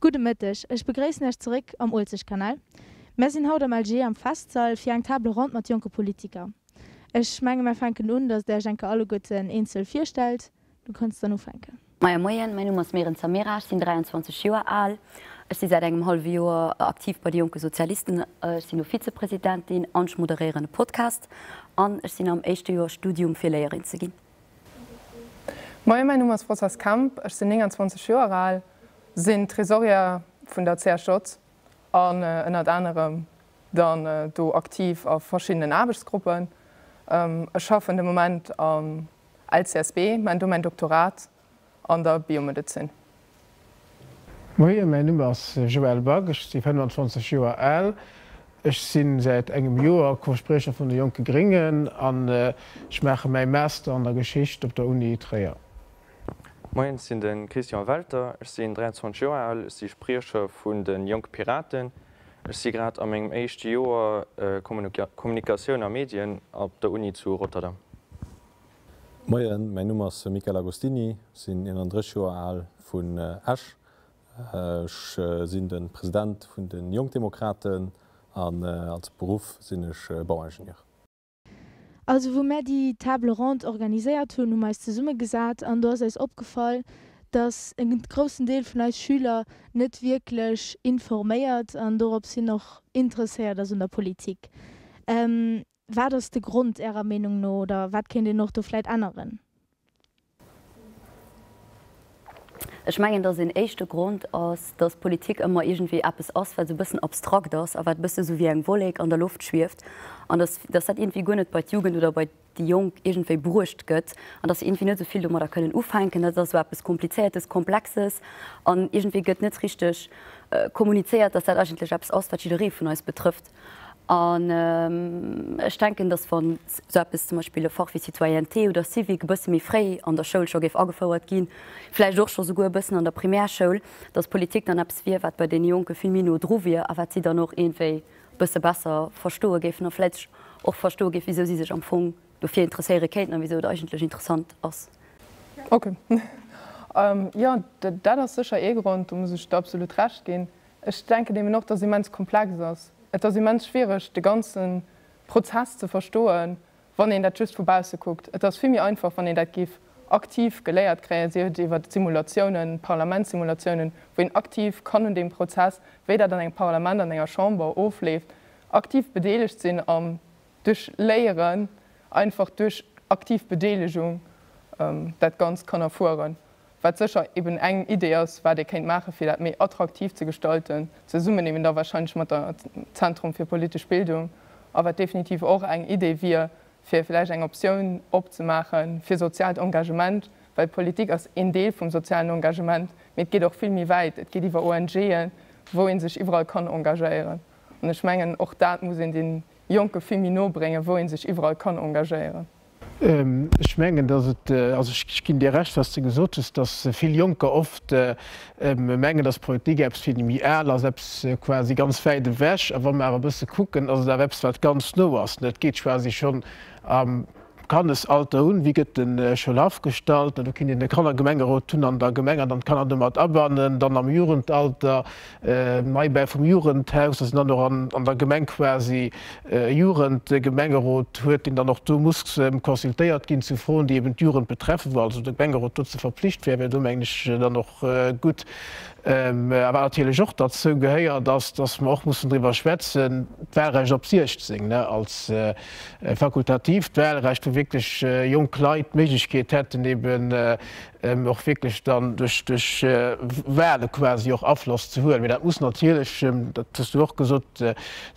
Gudde Mëtteg, ech begréissen Iech zeréck am Uelzechtkanal. Mär sinn haut am LG am Festsall fir eng Table ronde mat jonke Politiker. Ech menge mär fänken un, datt Där Iech enke alleguerten eenzel virstellt. Du kanns dann ufänken. Maja Moien, mäin Numm ass Meren Samira, ech sinn 23 Joer al. Ech si säit engem hallwe Joer aktiv bei de Jonke Sozialisten. Ech sinn do Vizepresidentin an ech moderéieren e Podcast. An ech sinn am éischte Joer Studium fir Léierin ze ginn. Moien, mäin Numm ass Françoise Kemp, ech sinn 29 Joer al, sinn Tresorière vun der CSJ an ënnert anerem dann do aktiv a verschiddenen Aarbechtsgruppen. Ech schaffen de Moment am LCSB, maan do mäin Doktorat an der Biomedezin. Moien, mäin Numm ass Joël Back, ech si 25 Joer al. Ech si säit engem Joer Co-Spriecher vun de Jonke Gréngen an ech maache mäi Master an der Geschicht op der Uni Tréier. Moien, ech sinn de Christian Welter, ech sinn 23 Joer al, ech si Spriecher vun de Jonke Piraten. Ech si grad a mengem éischte Joer Kommunikatioun a Medien op der Uni zu Rotterdam. Moien, mäin Numm ass Michael Agostini, sinn 31 Joer al vun Esch. Ech sinn de President vun de Jonkdemokraten an als Beruff sinn ech Bauingenieur. Also wou mär déi Table ronde organiséiert hunn, hu mer eis zesumme gesat an do ass eis opgefall, dass e groussen Deel vun eis Schüler net wierklech informéiert an dorops hin och interesséiert ass un der Politik. Wat ass de Grond Ärer Meenung no oder wat kéint een och do vläit änneren? Ech mengen, dass een éischte Grond ass, dass Politik ëmmer iergendwéi eppes ass, wat esou e bëssen abstrakt ass a wat e bësse sou wéi eng Wollek an der Loft schwieft an dass, dass dat iergendwéi guer net bei d'Jugend oder bei déi Jonk iergendwéi bruecht gëtt an dass se iergendwéi net esou vill domadder kënnen ufänken. Dat ass esou eppes Komplizéiertes, Komplexes an iergendwéi gëtt net richteg kommunizéiert, dass dat eigentlech eppes ass, wat jidderee vun eis betrëfft. An ech denken, datt wann esou eppes, zum Beispill e Fach wéi Citoyenneté oder Civique, e bësse méi fréi an der Schoul scho géif agefouert ginn, vläicht och scho souguer e bëssen an der Primärschoul, datt Politik dann eppes wier, wat bei deene Jonke vill méi no dru wier a wat si dann och iergendwéi e bësse besser verstoe géifen a vläicht och verstoe géifen, wisou si sech am Fong dofir interesséiere kéinten a wisou et eigentlech interessant ass. Ok. Jo, dat ass sécher ee Grond, do muss ech der absolut Recht ginn. Ech denken eben och, dass et immens komplex ass. Et ass immens schwiereg, de ganze Prozess ze verstoen, wann een dat just vu bausse kuckt. Et ass vill méi einfach, wann een dat géif aktiv geléiert kréien, sief et iwwer Simulatiounen, Parlamentssimulatiounen, wou een aktiv kann un deem Prozess, wéi dat an engem Parlament, an enger Chamber ofleeft, aktiv bedeelegt sinn an duerch Léieren, einfach duerch aktiv Bedeelegung dat Ganzt kann erfueren. Wat sécher eben eng Idee ass, wat ee kéint maachen, fir dat méi attraktiv ze gestalten, zesummen eben da wahrscheinlech mat der Zentrum fir politesch Bildung, a wat definitiv och eng Idee wier, fir vläicht eng Optioun opzemaache fir soziaalt Engagement, well Politik ass een Deel vum sozialen Engagement, mee et geet och vill méi wäit, et geet iwwer ONGen, wou ee sech iwwerall kann engagéieren. An ech mengen, och dat muss een de Jonke vill méi no bréngen, wou ee sech iwwerall kann engagéieren. Ech mengen, datt et, also ech ginn dir Recht, wat s de gesot hues, datt vill Jonker oft mengen, datt Politik eppes fir déi méi Al ass, eppes quasi ganz wäit ewech. A wa mer awer e bësse kucken, ass et awer eppes, wat ganz no ass. Et geet quasi schonn am Kannesalter un, Wéi gëtt de Schoulhaff gestallt? Do kinnt een e Kannergemengerot hunn an der Gemeng an dann d'Kanner do mat abannen. Dann am Jugendalter, Neibau vum Jugendhaus, dass een dann och an der Gemeng quasi e Jugendgemengerot huet, deen dann och do muss consultéiert ginn zu Froen, déi eben d'Jugend betreffen, wou also de Gemengerot dozou verpflicht wär, wär do, mengen ech, dann och gutt. A wat natierlech och derzou gehéiert, ass, dass mer och mussen driwwer schwätzen, d'Wahlrecht op 16, ne, als fakultatiivt Wahlrecht, wou wierklech jonk Leit d'Méiglechkeet hätten, eben och wierklech dann duerch Wahle quasi och Afloss ze huelen. Mee dat muss natierlech, dat hues du och gesot,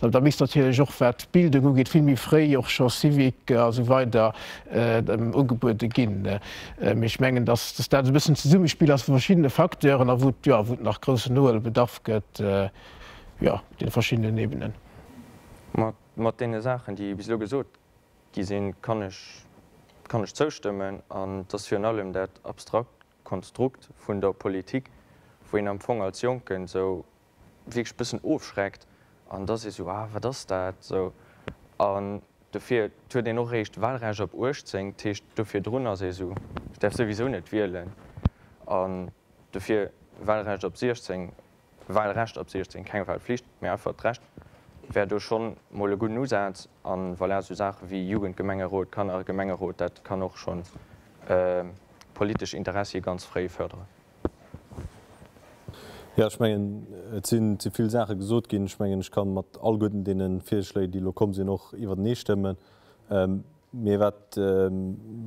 da misst natierlech och, wat d'Bildung ugeet, vill méi fréi och scho Civique a sou weider ugebuede ginn. Mee ech mengen, dass dat e bëssen d'Zesummespill ass vu verschiddene Facteuren a wou et, jo, wou et nach groussen Nohuelbedarf gëtt, jo, op deene verschiddenen Ebenen. Mat deene Saachen, déi bis elo gesot gi sinn, kann ech, kann ech zoustëmmen. An et ass virun allem dat abstrakt Konstrukt vun der Politik, wou een am Fong als Jonken esou wierklech e bëssen ofschreckt an da ass ee sou, ah, wat ass dat esou? An dofir, et huet een och eréischt Wahlrecht ab 18, dat heescht, do virdrun ass ee sou, ech däerf souwisou net wielen. An dofir Wahlrecht ab 16. Wahlrecht ab 16, keng Wahlflicht, mee einfach d'Recht, wär do schonn mol e gudden Usaz. An voilà, esou Saache wéi Jugendgemengerot, Kannergemengerot, dat kann och schonn politesch Interessie ganz fréi fërderen. Jo, ech mengen, et sinn ze vill Saache gesot ginn. Ech mengen, ech ka mat alleguerten deene Virschléi, déi elo komm sinn, och iwwertenee stëmmen. Mee wat,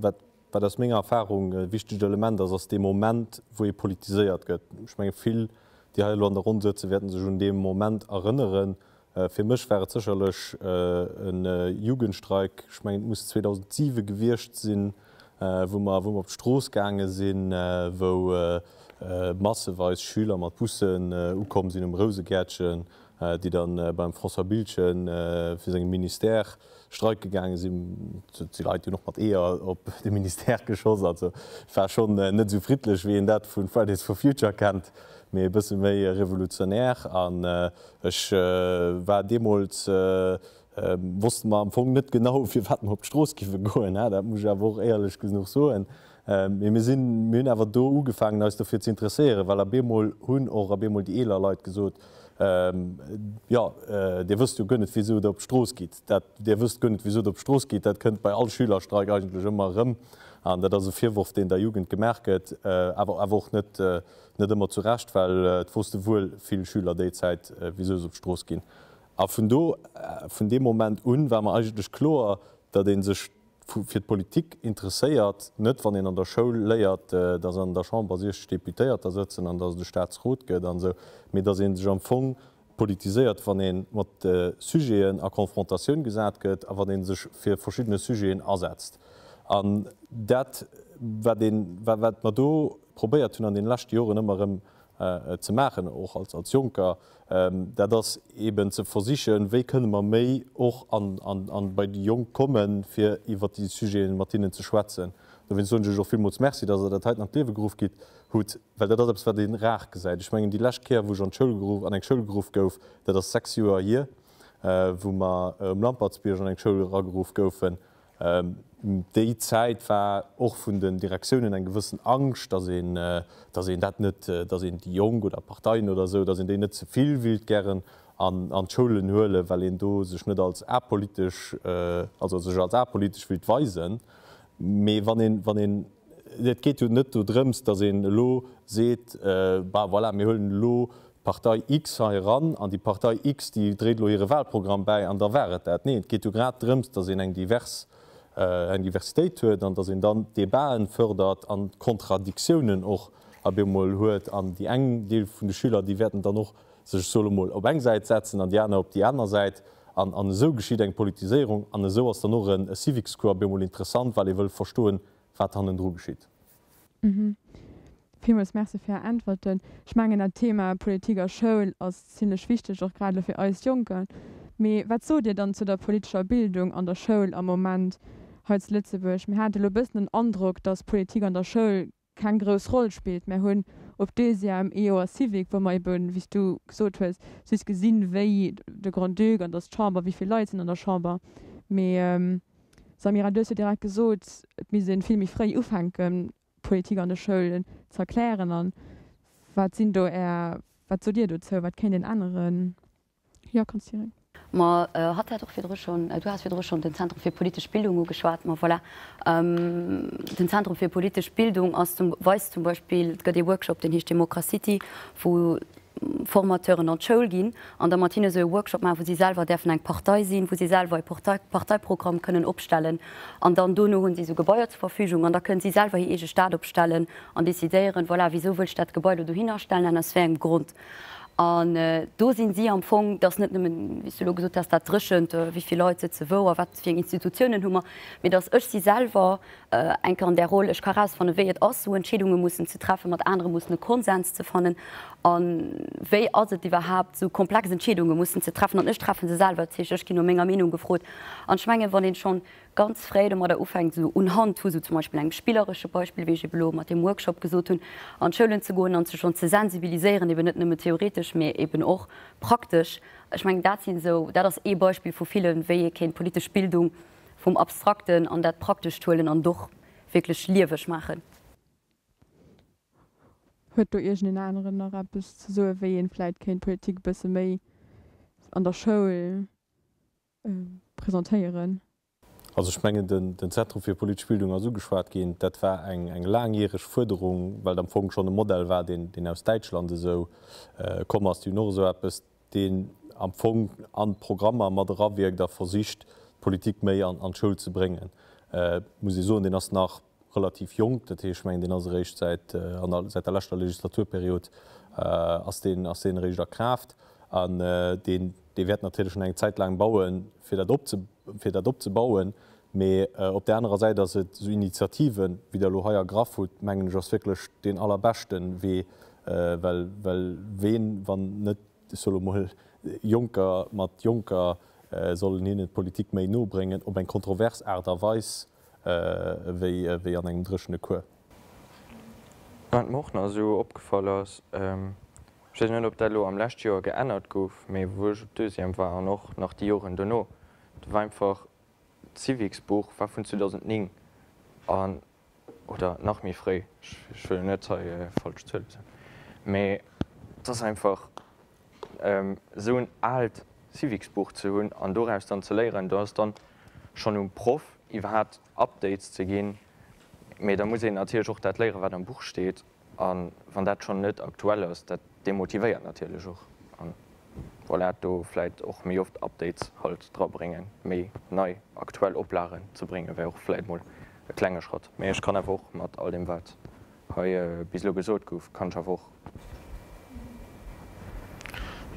wat, wat aus menger Erfahrung e wichtegt Element ass, ass dee Moment, wou ee politiséiert gëtt. Ech menge vill, déi hei elo an der Ronn sëtzen, wäerten sech un dee Moment erënneren. Fir mech war et sécherlech e Jugendstreik, ech mengen, et muss 2007 gewiescht sinn, wou mer, wou mer op d'Strooss gaange sinn, wou masseweis Schüler mat Bussen ukomm sinn um Rousegäertchen, déi dann beim François Biltgen fir sengem Ministère streike gaange sinn. Et si Leit, déi hunn och mat Eeër op de Ministère geschoss. Also et war schonn net esou friddlech, wéi een dat vu Fridays for Future kennt, mee e bësse méi revolutionär. An ech war deemools, wosste mer am Fong net genau, firwat mer op d'Strooss giffe goen, dat muss ech awer och éierlech genuch soen. Mee mir sinn, mir hunn awer do ugefaangen, eis dofir ze interesséieren, well ab eemol hunn och ab eemol déi eeler Leit gesot, Jo, Dir wësst jo guer net, wisou Der op d'Strooss gitt. Dat, Dir wësst guer net, wisou Der op d'Strooss gitt, dat kënnt bei all Schülerstreik eigentlech ëmmer erëm. An dat ass e Virworf, deen der Jugend gemaach gëtt, awer awer och net, net ëmmer zu Recht, well et wosste wuel vill Schüler déi Zäit, wisou se op d'Strooss ginn. A vun do, vun deem Moment un, war mer eigentlech kloer, datt ee sech fir d'Politik interesséiert, net wann een an der Schoul léiert, datt an der Chamber 60 Deputéierter sëtzen an datt et e Staatsrot gëtt an esou, mee datt ee sech am Fong politiséiert, wann ee mat Sujeten a Confrontatioun gesat gëtt a wann ee sech fir verschiddene Sujeten asetzt. An dat, wat een, wat mer do probéiert hunn an deene leschte Joren ëmmer erëm ze maachen, och als Jonker, dat ass eeben ze versichen, wéi kënne mer méi och an bei déi Jonk kommen, fir iwwert déi Sujete mat hinnen ze schwätzen. Dowéinst soen ech Iech och villmools Merci, dass Der dat heiten an d'Liewe geruff gitt hutt, well dat ass eppes, wat ee rar gesäit. Ech mengen, déi lescht Kéier, wou ech an d'Schoul geruff, an eng Schoul geruff gouf, dat ass 6 Joer hier, wou mer um Lampertsbierg an eng Schoul erageruff goufen, Déi Zäit war och vun den Direktiounen eng gewëssen Angscht, datt een, datt een dat net, datt een déi Jonk oder Parteien oder esou, datt een déi net ze vill willt gären an an d'Schoulen huelen, well een do sech net als apolitesch, also sech als apolitesch willt weisen. Mee wann een, wann een, et geet jo net dodrëms, datt een elo seet, bah voilà, mir huelen elo d'Partei X hei eran an déi Partei X, déi dréit elo hire Wahlprogramm bäi an da war et dat. Neen, et geet jo grad drëms, datt een eng divers, eng Diversitéit huet an datt een dann d'Debaten fërdert an d'Kontradiktiounen och op eemol huet an déi eng Deel vun de Schüler, déi wäerten dann och sech, ech soe lo mol, op eng Säit setzen an déi aner op déi aner Säit an an esou geschitt eng Politiséierung an esou ass dann och e Civics-Cours op eemol interessant, well ee wëll verstoen, wat hannendru geschitt. Villmools Merci fir Är Äntwerten. Ech mengen, dat Thema Politik a Schoul ass zimlech wichteg, och grad elo fir eis Jonker. Mee wat sot Dir dann zu der politescher Bildung an der Schoul am Moment hei zu Lëtzebuerg? Mir hate elo e bëssen den Androck, dass Politik an der Schoul keng grouss Roll spillt. Mir hunn op Deuxième ee Joer Civique, wou mer eben, wéi s du gesot hues, just gesinn, wéi de Grand-Duc an dass d'Chamber, wéi vill Leit sinn an der Chamber. Mee Samira, du hues jo direkt gesot, et misst een vill méi fréi ufänken, Politik an de Schoulen ze erklären. An wat sinn do Är, wat sot Dir dozou, wat kéint een änneren? Jo, kanns direkt. Ma hatt hat och virdru schonn, du has virdru schonn den Zentrum fir politesch Bildung ugeschwat. Ma voilà, den Zentrum fir politesch Bildung ass zum, weist zum Beispill, et gëtt ee Workshop, deen heescht Democracity, wou Formateuren an d'Schoul ginn an da mat hinne sou e Workshop maachen, wou si selwer däerfen eng Partei sinn, wou si selwer e Parteiprogramm kënnen opstellen an dann dono hunn si sou Gebaier zur Verfügung an da kënnen si selwer hir eege Stad opstellen an decidéieren, voilà, wisou wëll ech dat Gebai elo dohinner stellen an aus wéi engem Grond. An do sinn si am Fong, dass net nëmmen, wéi s du elo gesot has, dat Dréchent, wéi vill Leit sëtze wou a wat fir eng Institutiounen hu mer, mee dass ech si selwer eng Kéier an där Roll, ech ka erausfannen, wéi et ass, esou Entscheedunge mussen ze treffen, mat anere mussen e Konsens ze fannen a wéi ass et iwwerhaapt, esou komplex Entscheedunge mussen ze treffen. An ech treffe se selwer, dat heescht, ech ginn no menger Meenung gefrot. An ech mengen, wann een schonn ganz fréi domadder ufänkt, esou unhand vu sou zum Beispill engem spilleresche Beispill, wéi ech ebe lo mat deem Workshop gesot hunn, an d'Schoulen ze goen an se schonn ze sensibiliséieren, eben net nëmme theoretesch, mee eben och praktesch, ech mengen, dat sinn esou, dat ass ee Beispill vu villen, wéi ee kéint politesch Bildung vum Abstrakten an dat Praktescht huelen an et och wierklech lieweg maachen. Huet do iergend een aneren nach eppes ze soen, wéi een vläit kéint Politik e bësse méi an der Schoul presentéieren? Also ech mengen, den Zentrum fir politesch Bildung ass ugeschwat ginn. Dat war eng laangjäreg Fuerderung, well et am Fong schonn e Modell war, deen aus Däitschland esou komm ass. Déi hunn och esou eppes, deen am Fong an d'Programmer mat erawierkt a versicht, d'Politik méi an d'Schoul ze bréngen. Et muss ee soen, deen ass nach relativ jonk, dat heescht, ech mengen, deen ass eréischt säit säit der leschter Legislaturperiod ass deen ass deen eréischt a Kraaft. An deen dee wäert natierlech nach eng Zäit laang bauen, fir dat opze fir dat opzebauen. Mee op där anerer Säit ass et, esou Initiativen, wéi Der elo hei ergraff hutt, mengen ech, ass wierklech deen allerbeschte Wee, well well ween, wann net ech soe lo mol, Jonker mat Jonker sollen hinnen d'Politik méi no bréngen, op eng kontrovers Aart a Weis, wéi an engem dréchene Cours. Wat mer och nach esou opgefall ass, ech weess net, ob dat elo am lescht Joer geännert gouf, mee wou ech op Deuxième war an och nach déi Joren dono, do war einfach d'Civicsbuch war vun 2009 an oder nach méi fréi, ech wëll net hei falsch Zuele soen, mee et ass einfach esou en aalt Civicsbuch ze hunn an doraus dann ze léieren, do ass dann schonn um Proff iwwerhaapt Updates ze ginn, mee da muss een natierlech och dat léieren, wat am Buch steet. A wann dat schonn net aktuell ass, dat demotivéiert natierlech och. An voilà, do vläit och méi oft Updates halt drabréngen, méi nei aktuell Oplagen ze bréngen, wär och vläit mol e klenge Schratt. Mee ech kann awer och mat all deem, wat hei bis elo gesot gouf, kann ech awer och.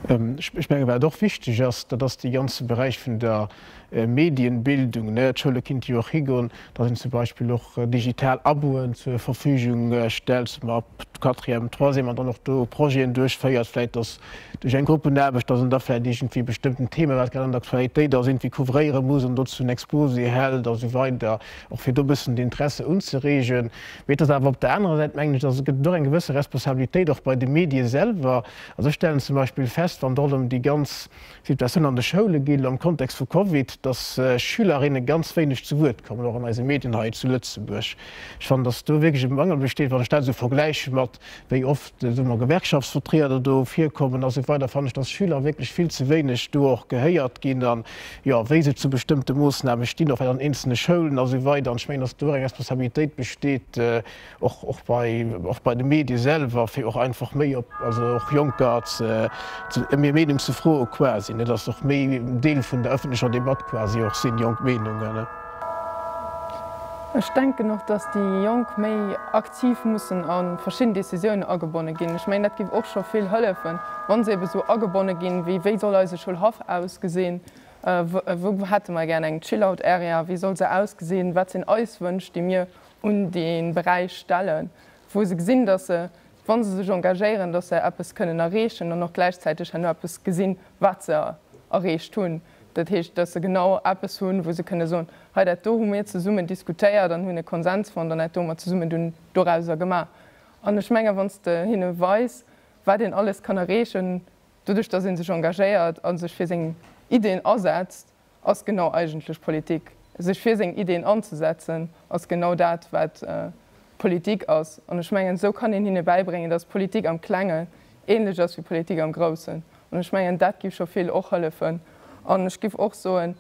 Ech mengen, wat och wichteg ass, dat ass dee ganze Beräich vun der Medienbildung. D'Schoule kinnte jo och higoen, datt een zum Beispill och digital Aboen zur Verfügung stellt, zum ab Quatrième, Troisième, an dann och do Projeten duerchféiert, vläicht datt duerch eng Gruppenaarbecht, datt een da vläicht iergendwéi e bestëmmten Thema, wat grad an der Aktualitéit ass, iergendwéi couvréiere muss an dozou en Exposé hält a sou weider, och fir do e bëssen d'Interesse unzereegen. Mee et ass awer op der anerer Säit, mengen ech, dass et gëtt och eng gewësse Responsabilitéit och bei de Medie selwer. Also ech stellen zum Beispill fest, wann et och ëm déi ganz Situatioun an de Schoule geet, elo am Kontext vu Covid, dass Schülerinne ganz wéineg zu Wuert kommen, och an eise Medien hei zu Lëtzebuerg. Ech fannen, dass do wierklech e Mangel besteet, wann ech dat esou vergläiche mat wéi oft, soe mer, Gewerkschaftsvertrieder do virkommen a sou weider, fannen ech, dass Schüler wierklech vill ze wéineg do och gehéiert ginn an, jo, wéi se zu bestëmmte Moossname stinn, och an eenzelne Schoulen a sou weider. An ech mengen, dass do och eng Responsabilitéit besteet, och, och bei, och bei de Medie selwer, fir och einfach méi op, also och Jonker ze, ëm hir Meenung ze froe quasi, ne, dass och méi Deel vun der öffentlecher Debatt quasi och sinn, jonk Meenungen. Ech denken och, dass déi Jonk méi aktiv mussen a verschidden Décisiounen agebonne ginn. Ech mengen, dat géif och scho vill hëllefen, wa se ebe sou agebonne ginn, wéi, Wéi soll eise Schoulhaff ausgesinn? Wou hätte mer gär eng Chill-out-Area? Wéi soll se ausgesinn? Wat sinn eis Wënsch, déi mir un dee Beräich stellen? Wou se gesinn, dass se, wa se sech engagéieren, dass se eppes kënnen erreechen an och gläichzäiteg herno eppes gesinn, wat se erreecht hunn. Dat heescht, dass se genau eppes hunn, wou se kënne soen, hei dat do hu mir zesummen diskutéiert an hunn e Konsens fonnt an dat do hu mer zesummen dunn dorauser gemaach. An ech menge wann s de hinne weis, wat een alles kann erreechen, doduerch dass ee sech engagéiert a sech fir seng Ideen asetzt, ass genau eigentlech Politik. Sech fir seng Ideen anzesetzen, ass genau dat, wat Politik ass. An ech mengen, esou kann een hinne bäibréngen, dass Politik am Klengen ähnlech ass wéi Politik am Groussen. An ech mengen, dat giff scho vill och hëllefen. An ech giff och soen,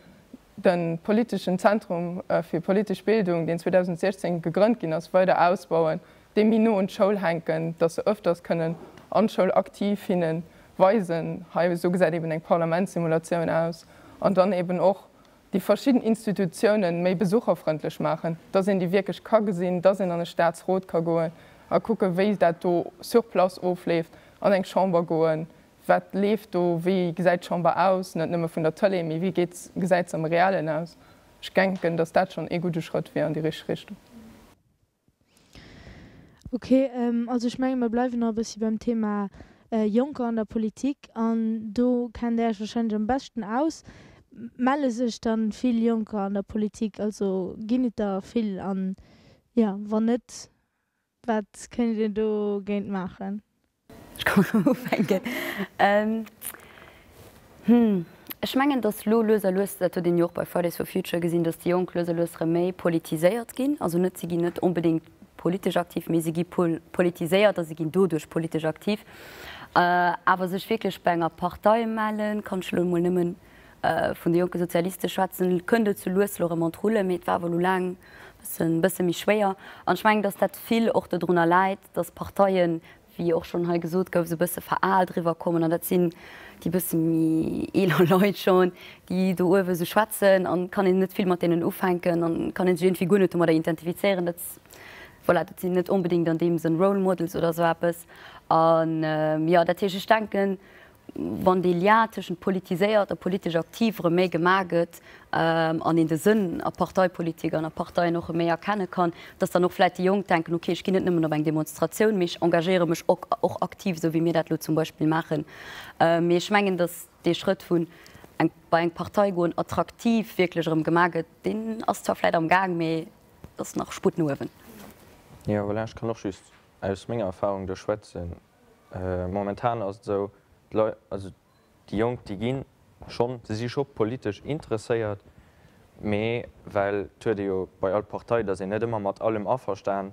de politeschen Zentrum fir politesch Bildung, deen 2016 gegrënnt ginn ass, weider ausbauen, dee méi no un d'Schoul hänken, dass se öfters kënnen an d'Schoul aktiv hinne weisen, hei esou gesäit eben eng Parlamentssimulatioun aus, an dann eben och déi verschidden Institutiounen méi besucherfrëndlech maachen, dass een déi wierklech ka gesinn, dass een an e Staatsrot ka goen a kucken, wéi dat do sur place ofleeft, an eng Chamber goen, wat leeft do, wéi gesäit d'Chamber aus, net nëmme vun der Tëlee, mee wéi geet, gesäit se am Reellen aus. Ech denken, dass dat schonn ee gudde Schrëtt wier an déi richteg Richtung. Ok, also ech menge mer bleiwen nach e bëssi beim Thema Jonker an der Politik an do kennt Där Iech wahrscheinlech am beschten aus. Melle sech dann vill Jonker an der Politik, also ginn et der vill an jo wann net, wat kéint een do géint maachen? Ech kann erëm ufänken. Ech mengen, datt elo lues a lues, dat huet een jo och bei Fridays for Future gesinn, datt déi Jonk lues a lues erëm méi politiséiert ginn. Also net, si ginn net onbedéngt. politesch aktiv, mee si gi politiséiert a si ginn doduerch politesch aktiv. Awer sech wierklech bei enger Partei mellen, kann ech elo emol nëmmen vun de Jonke Sozialiste schwätzen, kënnt et sou lues elo erëm an d'Rullen, mee et war awer elo laang e bësse méi schwéier. An ech mengen, datt dat vill och dodrunner läit, datt Parteien wéi och schonn hei gesot gouf, esou e bësse veraalt eriwwerkommen. An dat sinn déi bësse méi eeler Leit schonn, déi do uewe esou schwätzen an kann een net vill mat deenen ufänken an kann ee sech iergendwéi guer net domadder identifizéieren. Dat, voilà, dat sinn net onbedéngt an deem Sënn Role Models oder esou eppes. An, jo, dat heescht, ech denken, wann dee Lien tëschent politiséiert a politesch aktiv erëm méi gemaach gëtt an een de Sënn a Parteipolitik an a Parteien och erëm méi erkenne kann, dass dann och vläicht déi Jonk denken, okay, ech ginn net nëmmen op eng Demonstratioun, mee ech engagéiere mech och och aktiv, esou wéi mir dat elo zum Beispill maachen. Mee ech mengen, dass dee Schrëtt vun eng bei eng Partei goen attraktiv wierklech erëm gemaach gëtt, deen ass zwar vläicht am Gaang, mee et ass nach Sputt no uewen. Jo, voilà, ech kann och just aus menger Erfahrung do schwätzen. Momentan ass et esou, d'Leit, also déi Jonk, déi gi schonn, se si scho politesch interesséiert, mee well et huet ee jo bei all Partei, et ass een net ëmmer mat allem averstan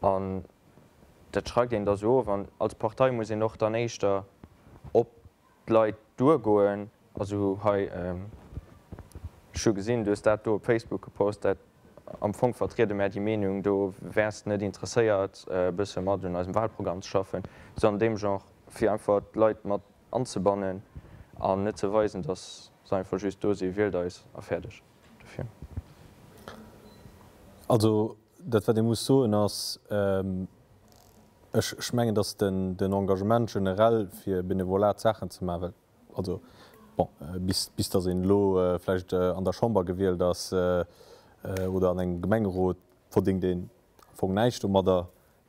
an dat schreift een da sou of an als Partei muss een och dann éischter op d'Leit duergoen, also hei, ech hu gesinn, du hues dat do op Facebook gepost, dat am Fong vertriede mär déi Meenung, do wäers de net interesséiert e bësse mat un eisem Wahlprogramm ze schaffen, esou an deem Genre, fir einfach d'Leit mat anzebannen an net ze weisen, datt se einfach just do si, wielt eis a fäerdeg. Dofir. Also dat wat ee muss soen ass, Ech mengen, datt den Engagement generell fir Benevolat Saachen ze maachen, well also bon, bis bis datt een elo vläicht an der Chamber gewielt ass oder an engem Gemengerot, verdéngt een am Fong näischt domadder.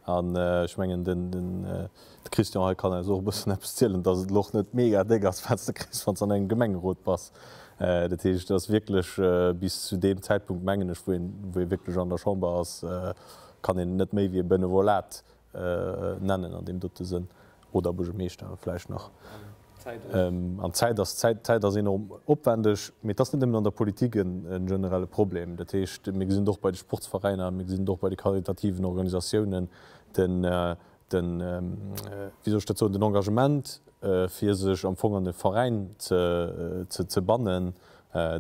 An ech mengen, den Christian hei kann eis och e bëssen eppes zielen, datt et elo och net mega déck ass, wat s de kriss, wann s an engem Gemengerot bass. Dat heescht, et ass wierklech bis zu deem Zäitpunkt, mengen ech, wou een wou ee wierklech an der Chamber ass, kann een net méi wéi e Benevolat nennen an deem dote Sënn, oder Buergermeeschter vläicht nach. An d'Zäit ass, d'Zäit ass enorm opwendeg, mee et ass net nëmmen an der Politik e generelle Problem. Dat heescht, mir gesinn et och bei de Sportsveräiner, mir gesinn et och bei de karitativen Organisatiounen, den, den, wéi soll ech dat soen, den Engagement, fir sech am Fong an e Veräin ze, ze bannen,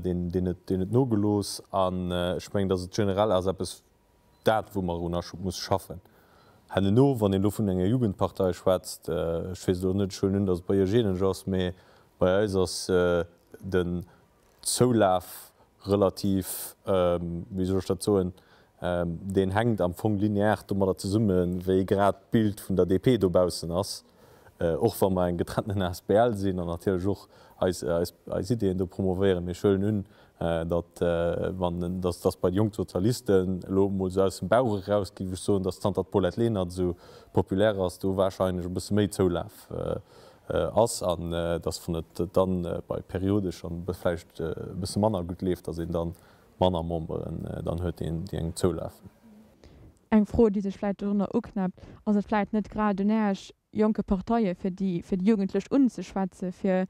deen, deen huet, deen huet nogelooss. An ech mengen, datt et generell ass eppes, Dat, wou mer erun musse schaffen. Hanneno, wann een elo vun enger Jugendpartei schwätzt, ech weess elo net, ech huelen un, datt et bei Iech ähnlech ass, mee bei eis ass den Zoulaf relativ, wéi soll ech dat soen, deen hänkt am Fong linear domadder zesummen, wéi grad d'Bild vun der DP dobaussen ass. Och wa mer eng getrennten asbl sinn an natierlech och eis eis Ideeën do promovéieren. Mee ech huelen un, datt, wann, datt, datt bei de Jongsozialisten, elo emol esou aus dem Bauch eraus géif ech soen, datt zanter d'Paulette Lenert esou populär ass, do wahrscheinlech e bësse méi Zoulaf ass an datt, wann et dann bei periodesch dann vläicht e bësse manner gutt leeft, datt een dann manner Memberen dann huet, déi engem zoulafen. Eng Fro, déi sech vläicht dorunner uknäppt, Ass et vläicht net grad un Äech jonke Parteie fir déi fir déi Jugendlech unzeschwätzen, fir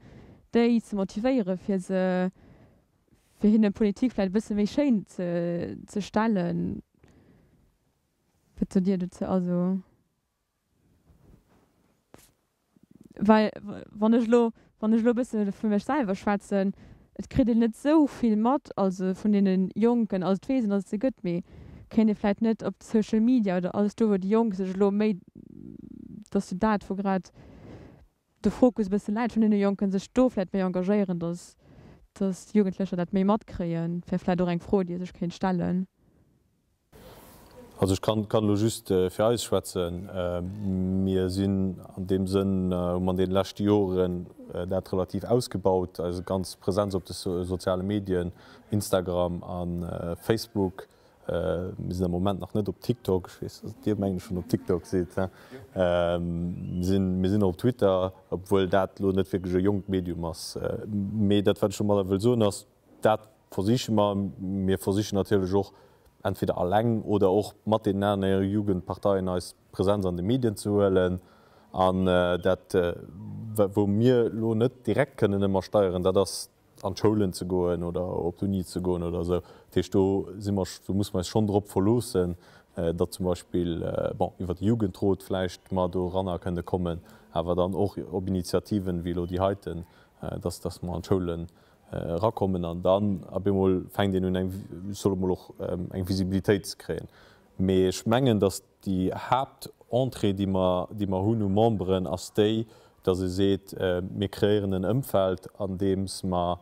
déi ze motivéieren, fir se fir hinne Politik vläicht e bësse méi schéin ze ze stellen? Wat sot Dir dozou? Also. Well wann ech elo, wann ech elo e bësse vu mech selwer schwätzen, et kritt een net esou vill mat, also vun deene Jonken, also et weess een, datt et se gëtt, mee kéint ee vläicht net op Social Media oder alles do wou déi Jonk sech elo méi, datt sou dat wou grad de Fokus e bësse läit vun deene Jonken, sech do vläicht méi engagéieren, datt datt d'Jugendlecher dat méi matkréien, wär vläicht och eng Fro déi ee sech kéint stellen. Also ech kann elo just fir eis schwätzen. Mir sinn an deem Sënn, hu mer an deene leschte Joren dat relativ ausgebaut, eis ganz Präsenz op de soziale Medien, Instagram a Facebook. Mir sinn am Moment nach net op TikTok. Ech weess, datt Dir, mengen ech, schonn op TikTok sidd. Mir sinn, mir sinn och op Twitter, obwuel dat elo net wierklech e jonkt Medium ass. Mee dat, wat ech domadder wëll soen, ass, Dat versiche mer. Mir versichen natierlech och, entweder alleng oder och mat deenen anere Jugendparteien eis Präsenz an de Medien ze huelen. An dat, wou mir elo net direkt kënnen ëmmer steieren, dat ass an d'Schoulen ze goen oder op d'Uni ze goen oder esou. Dat heescht, do si mer, do musse mer eis schonn drop verloossen. datt zum Beispill, bon, iwwer de Jugendrot vläicht mer doranner kënne kommen, awer dann och op Initiativen wéi elo déi heiten, datt, datt mer an d'Schoulen erakommen an dann op eemol fänkt een un eng, ech soe mol och, eng Visibilitéit ze kréien. Mee ech mengen, datt déi Haaptentrée, déi mer, déi mer hunn u Memberen, ass déi, datt ee seet, mir kreéieren en Ëmfeld, andeems mer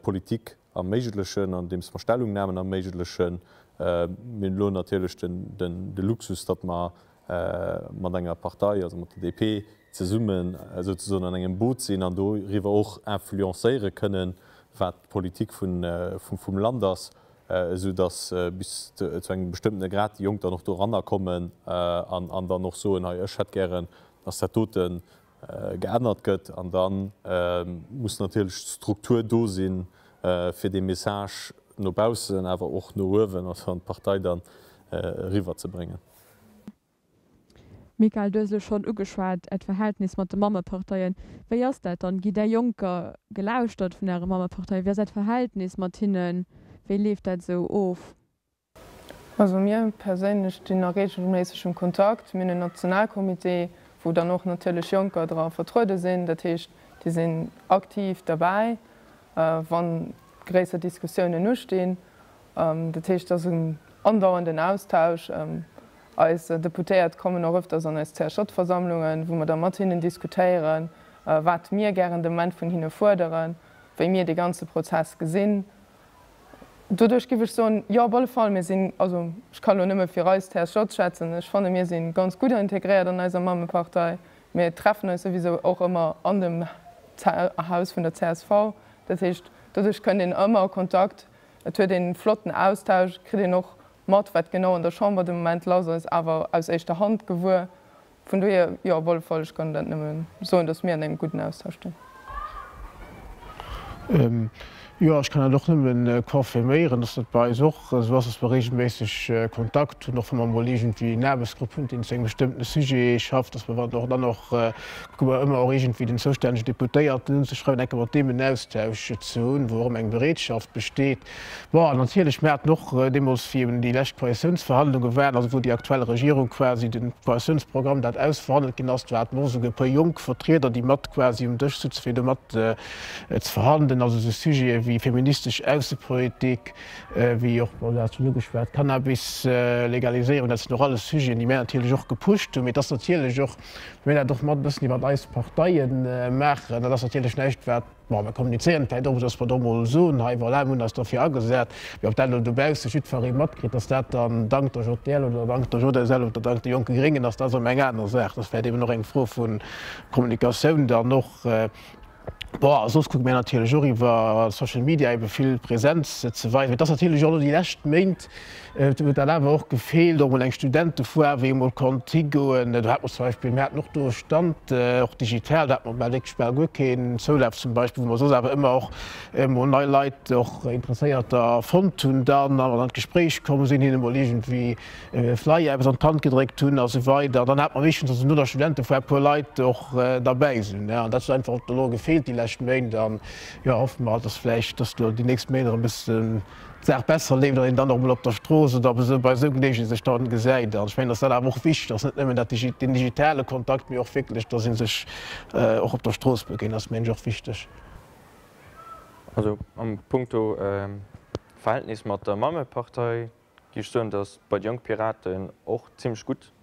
Politik erméiglechen, andeems mer Stellungnamen erméiglechen. Mir hunn elo natierlech de Luxus, datt mer mat enger Partei, also mat der DP, zesummen souzesoen an engem Boot sinn an doriwwer och influencéiere kënnen, wat d'Politik vum Land ass, esou datt bis zu engem bestëmmtene Grad déi Jonk dann och doranner kommen an dann och soen, hei ech hätt gären, datt dat dote geännert gëtt. An da muss natierlech d'Struktur do sinn, fir dee Message no baussen, awer och no uewen, also an d'Partei dann, eriwwerzebréngen. Mikael, du hues elo schonn ugeschwat, Äert Verhältnis mat de Mammeparteien. Wéi ass dat dann? Gitt Är Jonker gelauschtert vun Äre Mammeparteien? Wéi ass Äert Verhältnis mat hinnen? Wéi leeft dat esou of? Also mir perséinlech stinn a reegelméissegem Kontakt. Mir hunn en Nationalcomité, wou dann och natierlech Jonker dra vertruede sinn. Dat heescht, déi sinn aktiv derbäi, wa gréisser Diskussiounen ustinn. Dat heescht, et ass en andauernden Austausch. Eis Deputéiert kommen och ëfters an eis CSJ-Versammlungen, wou mer da mat hinnen diskutéieren, wat mir gären de Moment vun hinne fuerderen, wéi mir dee ganze Prozess gesinn. Doduerch giff ech soen, jo, op alle Fall, mir sinn, also ech kann elo nëmme fir eis TSJ schwätzen, ech fanne mir si ganz gutt integréiert an eiser Mammepartei. Mir treffen eis souwisou och ëmmer an dem Haus vun der csv. Dat heescht, doduerch kënnt een ëmmer a Kontakt, et huet een flotten Austausch, kritt een och mat, wat genau an der Chamber de Moment lass ass, awer aus éischter Hand gewuer. Vun dohier, jo, op alle Fall, ech kann dat nëmme soen, datt mir an engem gudden Austausch stinn. Jo, ech kann dat och nëmme confirméieren, datt dat bei eis och esou ass, datt mer reegelméisseg Kontakt hunn, och wa mer emol iergendwéi en Aarbechtsgrupp hunn, deen zu engem bestëmmtene Sujet schafft, datt mer dann och dann och kucke mer ëmmer och iergendwéi den zoustännegen Deputéierten unzeschreiwen, enke mat deem en Austausch ze hunn, wou och ëmmer eng Bereetschaft besteet. Bon, an natierlech, mir haten och deemools, wéi eben déi lescht Koalitiounsverhandlunge waren, also wou déi aktuell Regierung quasi de Koalitiounsprogramm dat ausverhandelt ginn ass, do hate mer och esouguer e puer jonk Vertrieder, déi mat quasi um Dësch sutzen, fir do mat ze verhandelen. Also esou Sujete wéi feministesch Aussepolitik, wéi och, bon, du has schonn ugeschwat, Cannabis-Legaliséierung, dat sinn och alles Sujeten, déi mir natierlech och gepusht hunn. Mee et ass natierlech och, mir dat och mat e bëssen iwwer eis Parteie maachen, dat ass natierlech näischt, wat, Bon, mir kommunizéieren vläicht och, dass mer do emol soen, hei, voilà, mir hunn eis dofir agesat. Mee ob dat elo dobausse jiddweree matkritt, dass dat dann dank der JDL oder dank der JSL oder dank de Jonke Gréngen ass, dat ass erëm eng aner Saach. Dat ass vläicht eben och eng Fro vu Kommunikatioun dann och. Bon, a soss kucke mir natierlech och iwwer Social Media ebe vill Präsenz ze weisen. Mee et ass natierlech och elo déi lescht Méint, huet dat awer och gefeelt, och mol eng Studentefoire, wou ee mol konnt higoen. Do hat mer zum Beispill, mir haten och do e Stand, och digital, do hat mer bal wierklech bal guer keen Zoulaf zum Beispill, wou mer soss awer ëmmer och emol nei Leit, och Interesséierter fonnt hunn dann, a an d'Gespréich komm sinn, hinne mol iergendwéi e Flyer, eppes an d'Hand gedréckt hunn a sou weider. Dann hat mer meeschtens also no der Studentefoire e puer Leit och derbäi sinn. An dat huet einfach elo gefeelt déi lescht Méint. An jo, hoffe mer, dass vläicht, dass elo déi nächst Méint erëm e bëssen d'Saach besser leeft an een dann och emol op der Strooss oder op esou bei esou Geleegenheete sech dann gesäit. An ech mengen, dass dat awer och wichteg ass, net nëmmen dat den digitale Kontakt, mee och wierklech, dass ee sech och op der Strooss begéint, ass mengen ech och wichteg. Also am Punkto Verhältnis mat der Mammepartei géif ech soen, dass bei de Jonk Piraten och zimmlech gutt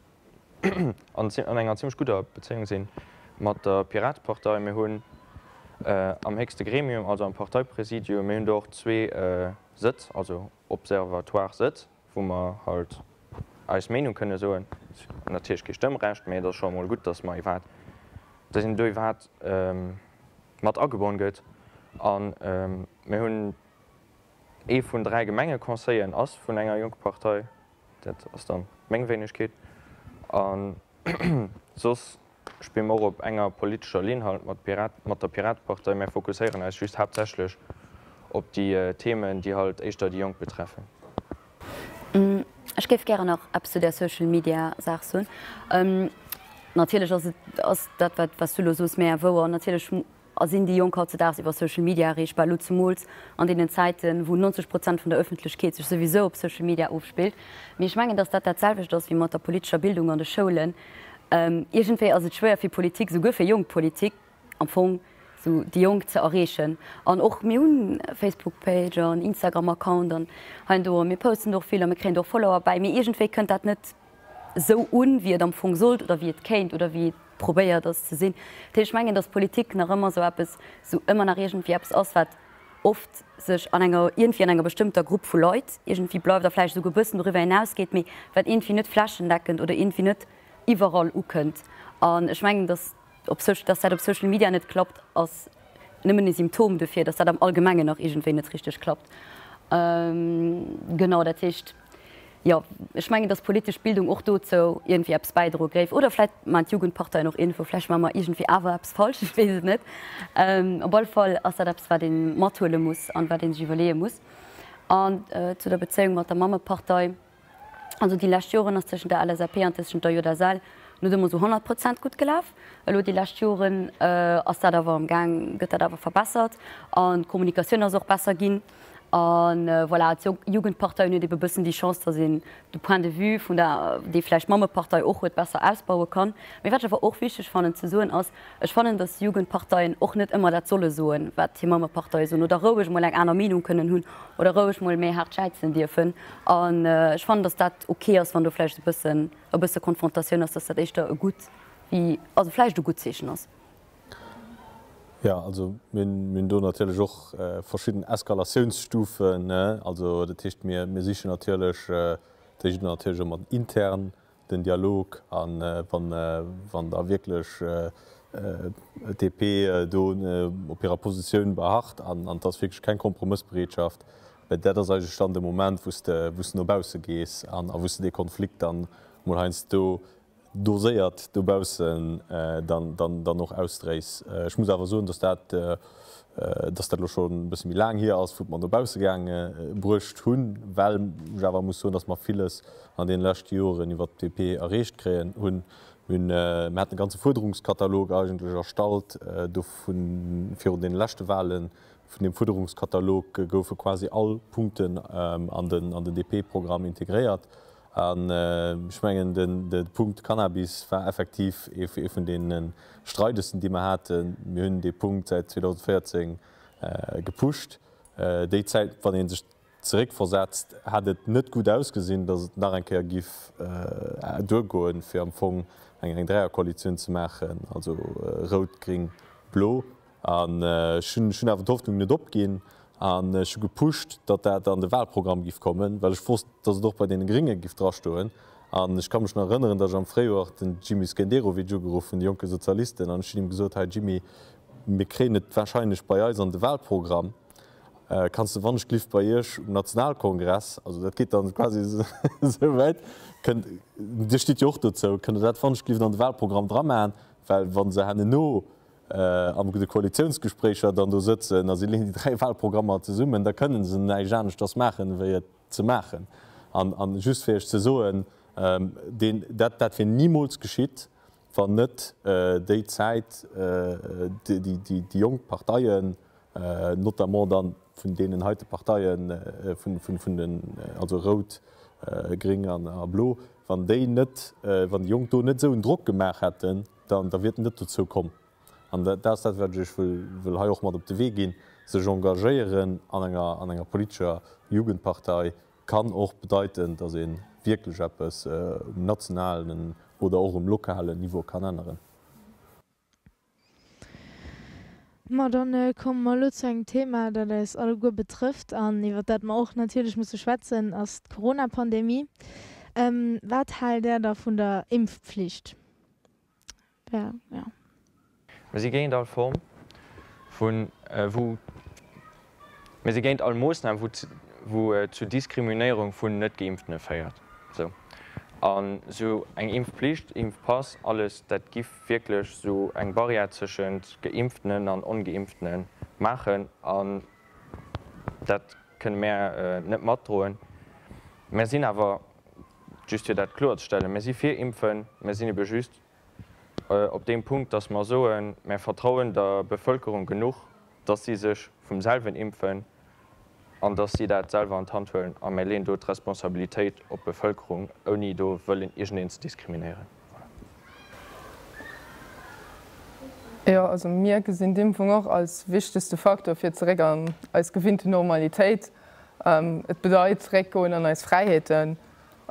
an enger zimmlech gudder Bezéiung si mat der Piratepartei. Mir hunn am héchste Gremium, also am Parteipräsidium, mir hunn do och zwee Sëtz, also Observatoire-Sëtz, wou mer halt eis Meenung kënne soen. Natierlech kee Stëmmrecht, mee et ass scho emol gutt, datt mer iwwerhaapt, datt een do iwwerhaapt mat agebonn gëtt. A mir hunn ee vun 3 Gemengeconseilleren ass vun enger jonke Partei. Dat ass dann meng Wéinegkeet. A soss spille mer och op enger politescher Linn halt mat Pirat, mat der Piratepartei. Mär fokusséieren eis just haaptsächlech op déi Themen, déi halt éischter déi Jonk betreffen. Ech géif gären nach eppes zu där Social Media Saach soen. Natierlech ass et, ass dat wat, wat s du elo soos, mär wouer. Natierlech. A sinn déi Jonk hautzedaags iwwer Social Media erreechbar, elo zemools an deenen Zäiten, wou 90 Prozent vun der Ëffentlechkeet sech souwisou op Social Media ofspillt. Mee ech mengen, datt dat dat selwecht ass wéi mat der politescher Bildung an de Schoulen. Iergendwéi ass et schwéier fir Politik, souguer fir jonk Politik am Fong, esou déi Jonk ze erreechen. An och mir hunn Facebook-Page an Instagram-Account an hei an do a mir posten do och vill a mir kréien do och Follower bäi, mee iergendwéi kënnt dat net esou un, wéi et am Fong sollt oder wéi et kéint oder wéi et probéiert ass ze sinn. Dat heescht, ech mengen, datt Politik nach ëmmer esou eppes, esou ëmmer nach iergendwéi eppes ass, wat oft sech an enger, iergendwéi an enger bestëmmter Grupp vu Leit iergendwéi bleift a vläicht esouguer e bëssen doriwwer hinausgeet, mee wat iergendwéi net flächendeckend oder iergendwéi net iwwerall ukënnt. An ech mengen, datt op Social, datt dat op Social Media net klappt, ass nëmmen e Symptom dofir, datt dat am Allgemengen nach iergendwéi net richteg klappt. Genau, dat heescht, jo, ech mengen, datt politesch Bildung och dozou iergendwéi eppes bäidroe géif. Oder vläicht maachen d'Jugendparteien och iergendwou, vläicht maache mer iergendwéi awer eppes falsch, ech weess et net. Op alle Fall ass dat eppes, wat ee mathuele muss an wat ee sech iwwerleeë muss. An zu der Bezéiung mat der Mammepartei. Also déi lescht Joren ass tëschent der LSAP an tëschent der JSL net ëmmer esou 100 Prozent gutt gelaf. Elo déi lescht Joren ass dat awer am Gaang, gëtt dat awer verbessert an d'Kommunikatioun ass och besser ginn. A voilà, d'Jugendparteien huet ebe bëssen déi Chance, datt een de Point de vue vun der, dee vläicht d'Mammepartei och huet, besser ausbaue kann. Mee wat ech awer och wichteg fannen ze soen ass, Ech fannen, datt Jugendparteien och net ëmmer dat solle soen, wat hir Mammeparteie soen, oder roueg mol eng aner Meenung kënnen hunn oder roueg mol méi haart schäizen dierfen. An ech fannen, datt dat ok ass, wann do vläicht e bëssen, e bësse Konfrontatioun ass, datt dat éischter e gutt wéi, also vläicht e gutt Zeechen ass. Jo, also mir hunn do natierlech och verschidden Eskalatiounsstufen. Also dat heescht, mir sichen natierlech, dat heescht natierlech ëmmer intern den Dialog a wann da wierklech d'DP do op hirer Positioun beharrt an et ass wierklech keng Kompromëssbereetschaft, dat ass eigentlech dann de Moment, wou s de no bausse gees an wou s de dee Konflikt dann emol heiansdo doséiert dobaussen dann och ausdréis. Ech muss awer soen, datt dat dass dat elo scho e bësse méi laang hier ass, wou mer no bausse gaange bruecht hunn, well ech awer muss soen, dass mer villes an deene leschte Joren iwwert d'PP erreecht kréien hunn. Mir hunn, mir haten e ganze Fuerderungskatalog eigentlech erstallt, dovu virun deene leschte Wahlen. Vun deem Fuerderungskatalog goufe quasi all Punkten an den an den DP-Programm integréiert. An ech mengen, de Punkt Cannabis war effektiv ee vun deene streidegsten, déi mer haten. Mir hunn dee Punkt säit 2014 gepusht. Déi Zäit, wann ee sech zeréckversetzt, hat et net gutt ausgesinn, datt et nach eng Kéier giff duergoen, fir am Fong eng Dräierkoalitioun ze maachen, also rout, gréng, blo. An ech hunn awer d'Hoffnung net opginn an ech hu gepusht, datt dat an de Wahlprogramm giff kommen, well ech wosst, datt et och bei deene Grénge giff drastoen. An ech ka mech nach erënneren, datt ech am Fréijoer den Jimmy Skenderovic ugeruff hunn, de jonke Sozialisten, an ech hunn him gesot, Hei Jimmy, mir kréien et wahrscheinlech bei eis an de Wahlprogramm, kanns de wannechglift bei iech um Nationalkongress, also dat geet dann quasi esou wäit, kënnt, Dir stitt jo och dozou, kënnt Der dat wannechglift an de Wahlprogramm dramaachen, well wa se hanneno an de Koalitiounsgespréicher dann do sëtzen a si leeën déi 3 Wahlprogrammer zesummen, da kënnen se näischt aneschters maachen, wéi et ze maachen. An just fir Iech ze soen, deen, dat, dat wier nimools geschitt, wann net déi Zäit déi, déi, déi jonk Parteien, notamment dann vun deenen heite Parteien, vun, vun, vun den, also rout, gréng an a blo, wann déi net, wann déi Jonk do net esou en Drock gemaach hätten, dann da wier et net dozou komm. An dat ass dat, wat ech Iech wëll hei och mat op de Wee ginn, Sech engagéieren an enger, an enger politescher Jugendpartei kann och bedeiten, datt ee wierklech eppes um nationalen oder och um lokalen Niveau kann änneren. Ma dann komme mer elo zu engem Thema, dat eis alleguer betrëfft an iwwer dat mer och natierlech musse schwätzen, ass d'Corona-Pandemie. Wat haalt Där da vun der Impfpflicht? Wer, jo. Mir si géint all Form vun, wou, mir si géint all Moossnam, wou, wou zu Diskriminéierung vun Net-Geimpftene féiert. Esou. An esou eng Impfpflicht, Impfpass, alles, dat giff wierklech esou eng Barrière tëschent Geimpftenen an Ongeimpftene maachen. An dat kënne mär net matdroen. Mär sinn awer, just fir dat kloerzestellen, mär si fir Impfen, mär sinn ebe just. Op deem Punkt, dass mer soen, Mär vertrauen der Bevölkerung genuch, dass si sech vum selwen impfen an dass si dat selwer an d'Hand huelen, a mär leeën do d'Responsabilitéit op d'Bevölkerung, ouni do wëllen iergendeen ze diskriminéieren. Voilà. Jo, also mir gesinn d'Impfung och als wichtegste Faktor fir zeréck an eis gewinnten Normalitéit. Et bedeit zeréckgoen an eis Fräiheeten.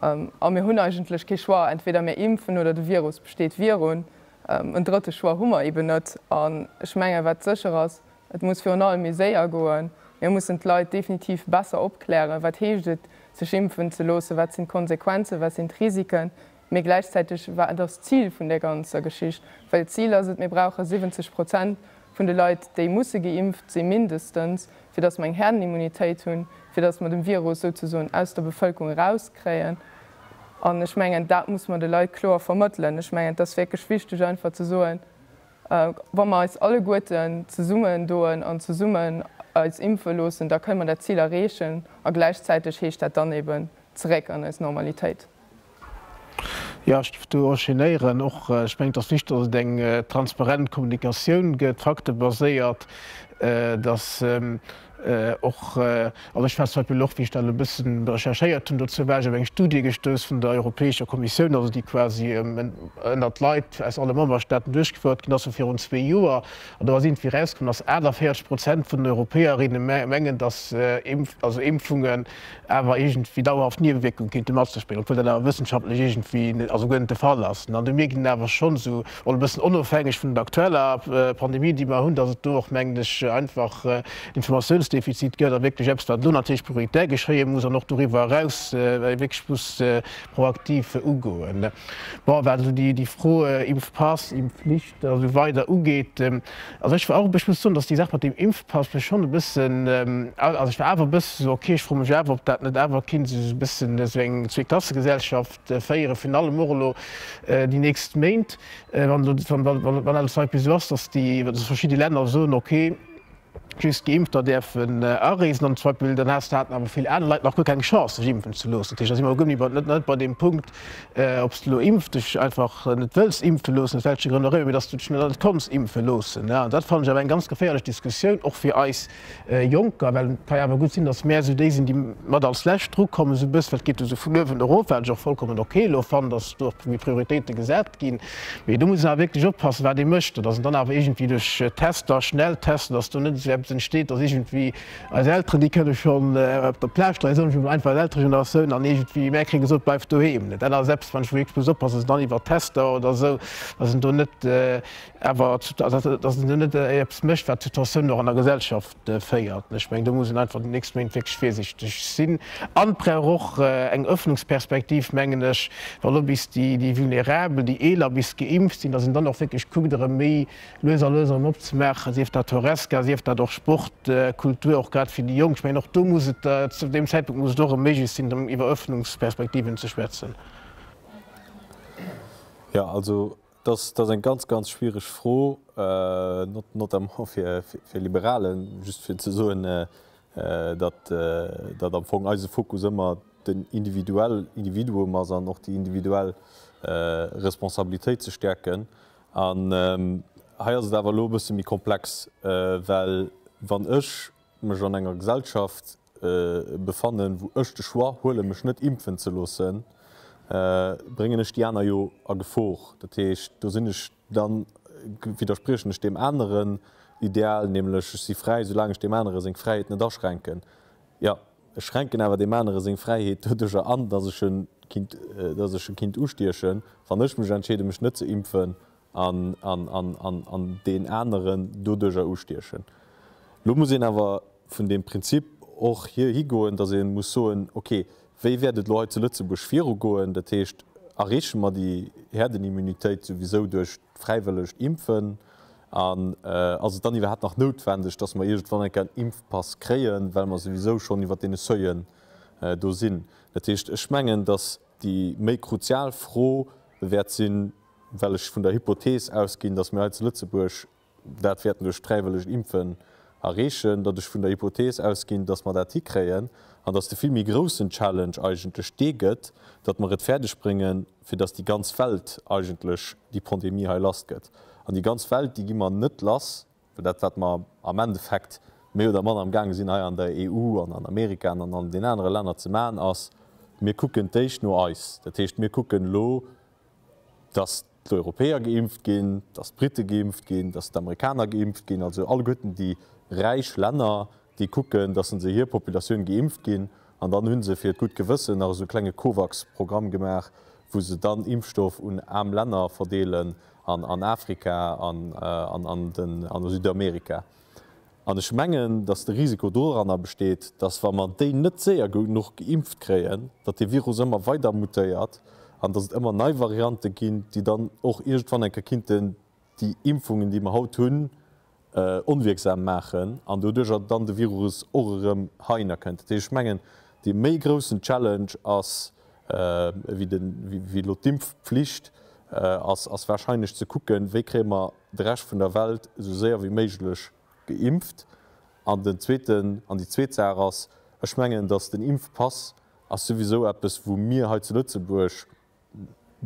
A mir hunn eigentlech kee Choix, entweder mir impfen oder de Virus besteet virun. En drëtte Choix hu mer eben net. An ech mengen, wat sécher ass, et muss virun allem méi séier goen. Mir mussen d'Leit definitiv besser opklären, Wat heescht et, sech impfen ze loossen? Wat sinn d'Konsequenzen? Wat sinn d'Risiken? Mee gläichzäiteg, wat ass d'Zil vun där ganzer Geschicht? Well d'Zil ass et, mir brauche 70 Prozent vun de Leit, déi musse geimpft si mindestens, fir datt mer eng Herdenimmunitéit hunn, fir datt mer de Virus souzesoen aus der Bevëlkerung erauskréien. An ech mengen, dat muss mer de Leit kloer vermëttelen. Ech mengen, et ass wierklech wichteg einfach ze soen, Wa mer eis alleguerten zesummendoen an zesummen eis impfe loossen, da kënne mer dat Zil erreechen. A gläichzäiteg heescht dat dann eben zeréck an eis Normalitéit. Jo, ech géif do enchaînéieren. Och ech mengen, et ass wichteg, datt et eng transparent Kommunikatioun gëtt, faktebaséiert, datt och, also ech war zum Beispill och, wéi ech dat elo e bëssen recherchéiert hunn dozou, war ech op eng Studie gestouss vun der Europäescher Kommissioun, also déi quasi ënnert Leit aus alle Memberstaaten duerchgefouert ginn ass, vu virun zwee Joer. An do ass iergendwéi erauskomm, datt 48 Prozent vun den Europäerinne mengen, datt also Impfungen awer iergendwéi dauerhaft Niewewierkung kéinte mat sech bréngen, obwuel dat awer wëssenschaftlech iergendwéi also guer net de Fall ass. An do mierkt een awer schonn esou, och e bëssen onofhängeg vun der aktueller Pandemie, déi mer hunn, datt et do och, mengen ech, einfach en Informatiounsdefizit gëtt a wierklech eppes, wat elo natierlech prioritär geschéie muss an och doriwwer eraus wierklech muss proaktiv ugoen. Bon, wat elo déi Fro Impfpass, Impfflicht, a sou weider ugeet. Also ech war och, ech muss soen, datt déi Saach mat deem Impfpass mech schonn e bëssen, also ech war awer e bësse sou, okay, ech froe mech awer, ob dat net awer kinnt esou e bëssen esou eng Zweeklassegesellschaft féieren, virun allem och elo déi nächst Méint, wann elo, wann dat zum Beispill esou ass, datt déi, datt verschidde Länner soen, okay, Just Geimpfter däerfen areesen an zum Beispill dann has haten awer vill aner Leit nach guer keng Chance sech impfen ze loossen. Dat heescht, da si mer guer net net bei deem Punkt, ob s de elo impf dech einfach net wëlls impfe loossen, aus welche Grënn och ëmmer, mee datt s du dech net konns impfe loossen. An dat fannen ech awer eng ganz geféierlech Diskussioun, och fir eis Jonker, well et ka jo awer gutt sinn, datt mär esou déi sinn, déi mat als lescht drukommen esou e bëssen, well et geet jo esou vun uewen erof, wat ech och vollkommen ok elo fannen, datt do och méi Prioritéite gesat ginn. Mee do muss een awer wierklech oppassen, wat ee mécht, datt en dann awer iergendwéi duerch Tester, Schnelltester, datt do net esou eppes entsteet, datt iergendwéi eis Elteren, déi kënne schonn op der Plage dräi Sonndeg, mee einfach eis Elteregeneratioun an iergendwéi mär kréie gesot, Bleif doheem. Dat ass eppes, wann ech wierklech muss oppassen, datt en dann iwwer Tester oder esou, datt en do net awer, datt en do net eppes mécht, wat d'Situatioun och an der Gesellschaft féiert. Ech mengen, do muss een einfach déi nächst Méint wierklech virsiichteg sinn. An et brauch och eng Öffnungsperspektiv, mengen ech, wa lo bis déi Vulnerabel, déi Eeler bis geimpft sinn, datt een dann och wierklech kuckt, erëm méi lues a lues erëm opzemaachen, sief dat Horesca, sief dat och Sport, Kultur, och grad fir déi Jonk. Ech mengen, och do muss et, zu deem Zäitpunkt muss et och erëm méiglech sinn, erëm iwwer Öffnungsperspektiven ze schwätzen. Jo, also Dat ass eng ganz, ganz schwiereg Fro, notamment fir Liberalen. Just fir ze soen, datt am Fong eise Fokus ëmmer den individuell Individuum ass an och déi individuell Responsabilitéit ze stäerken. An hei ass et awer elo e bësse méi komplex, well wann ech mech an enger Gesellschaft befannen, wou ech de Choix huelen, mech net impfen ze loossen, bréngen ech déi aner jo a Gefor. Dat heescht, do sinn ech dann, widderspriechen ech deem aneren Ideal, nämlech ech si fräi, soulaang ech deem anere seng Fräiheet net aschränken. Jo, ech schränken awer deem anere seng Fräiheet doduercher an, dass ech e kinnt, dass ech e kinnt ustiechen, wann ech mech entscheeden, mech net ze impfen, an deen aneren doduerjer ustiechen. Elo muss een awer vun deem Prinzip och hir higoen, datt ee muss soen, okay, wéi wäert et elo hei zu Lëtzebuerg virugoen? Dat heescht, erreeche mer déi Herdenimmunitéit souwisou duerch d'fräiwëllegt Impfen? An ass et dann iwwerhaapt nach noutwendeg, datt mer iergendwann eng Kéier en Impfpass kréien, well mer souwisou schonn iwwert deene Seuillen do sinn? Dat heescht, ech mengen, datt déi méi kruzial Fro wäert sinn, well ech vun der Hypothees ausginn, dass mir hei zu Lëtzebuerg dat wäerten duerch d'fräiwëllegt Impfen Erreechen, datt ech vun der Hypothees ausginn, datt mer dat hikréien an datt de vill méi groussen Challenge eigentlech dee gëtt, datt mer et fäerdeg bréngen, fir datt déi ganz Welt eigentlech déi Pandemie hei lass gëtt. An déi ganz Welt, déi gi mer net lass, well dat wat mer am Endeffekt méi oder manner amgaange sinn hei an der EU an an Amerika an an den anere Länner ze maachen, ass, mir kucken d'éischt no eis. Dat heescht, mir kucken elo, datt d'Europäer geimpft ginn, datt d'Brite geimpft ginn, datt d'Amerikaner geimpft ginn, also alleguerten déi räich Länner, déi kucken, datt se hir Populatioun geimpft ginn. An dann hu se fir d'gutt Gewëssen nach esou e klenge Covax-Programm gemaach, wou se dann Impfstoff un aarm Länner verdeelen an Afrika an an Südamerika. An ech mengen, datt de Risiko doranner besteet, datt wa mer déi net séier genuch geimpft kréien, datt dee Virus ëmmer weider mutéiert an datt et ëmmer nei Variante ginn, déi dann och iergendwann eng Kéier kinnten déi Impfungen, déi mer haut hunn, onwierksam maachen an doduerjer dann de Virus och erëm heihinner kënnt. Dat heescht, ech mengen, dee méi groussen Challenge ass wéi elo d'Impfpflicht, ass warscheinlech ze kucken, wéi kréie mer de Rescht vun der Welt esou séier wéi méiglech geimpft. An den zweeten, an déi zweet Saach ass, ech mengen, datt den Impfpass ass souwisou eppes, wou mir hei zu Lëtzebuerg,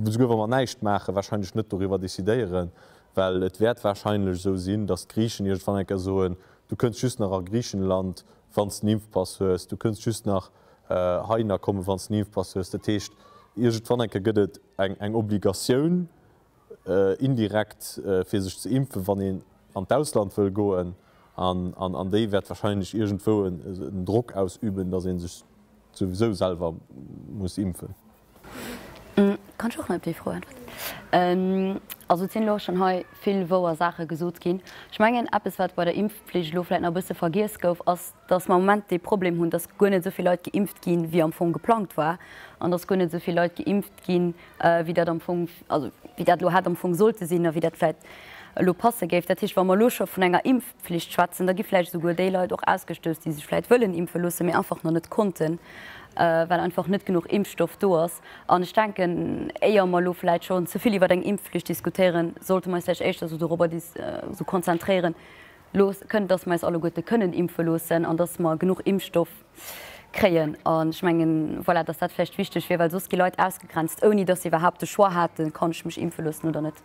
esouguer wa mer näischt maachen, wahrscheinlech net doriwwer decidéieren, well et wäert wahrscheinlech esou sinn, datt d'Griichen iergendwann eng Kéier soen, du kënns just nach a Griichenland, wann s de en Impfpass hues, du kënns just nach heihinner kommen, wann s de en Impfpass hues. Dat heescht, iergendwann eng Kéier gëtt et eng Obligatioun, indirekt fir sech ze impfen, wann een an d'Ausland wëll goen, an déi wäert wahrscheinlech iergendwou en Drock ausüben, datt ee sech souwisou selwer muss impfen. Kann ech och nach op déi Fro äntweren? Also et sinn elo schonn hei vill wouer Saache gesot ginn. Ech mengen, eppes wat bei der Impfpflicht elo vläicht nach e bësse vergiess gouf, ass, datt mer am Moment dee Problem hunn, datt guer net esou vill Leit geimpft ginn, wéi am Fong geplangt war, an datt guer net esou vill Leit geimpft ginn, wéi dat am Fong, also wéi dat elo hätt am Fong sollte sinn a wéi dat vläicht elo passe géif. Dat heescht, wa mer elo scho vun enger Impfpflicht schwätzen, da gi vläicht esouguer déi Leit och ausgestouss, déi sech vläicht wëllen impfe loossen, mee einfach nach net konnten, well einfach net genuch Impfstoff do ass. An ech denken, éier mer elo vläicht schonn ze vill iwwer eng Impfpflicht diskutéieren, sollte mer eis vläicht éischter esou dorobber esou konzentréieren, looss, kënnen, dass mer eis alleguerte kënnen impfe loossen an dass mer genuch Impfstoff kréien. An ech mengen, voilà, dass dat vläicht wichteg wier, well soss gi Leit ausgegrenzt, ouni dass se iwwerhaapt de Choix haten, Kann ech mech impfe loossen oder net?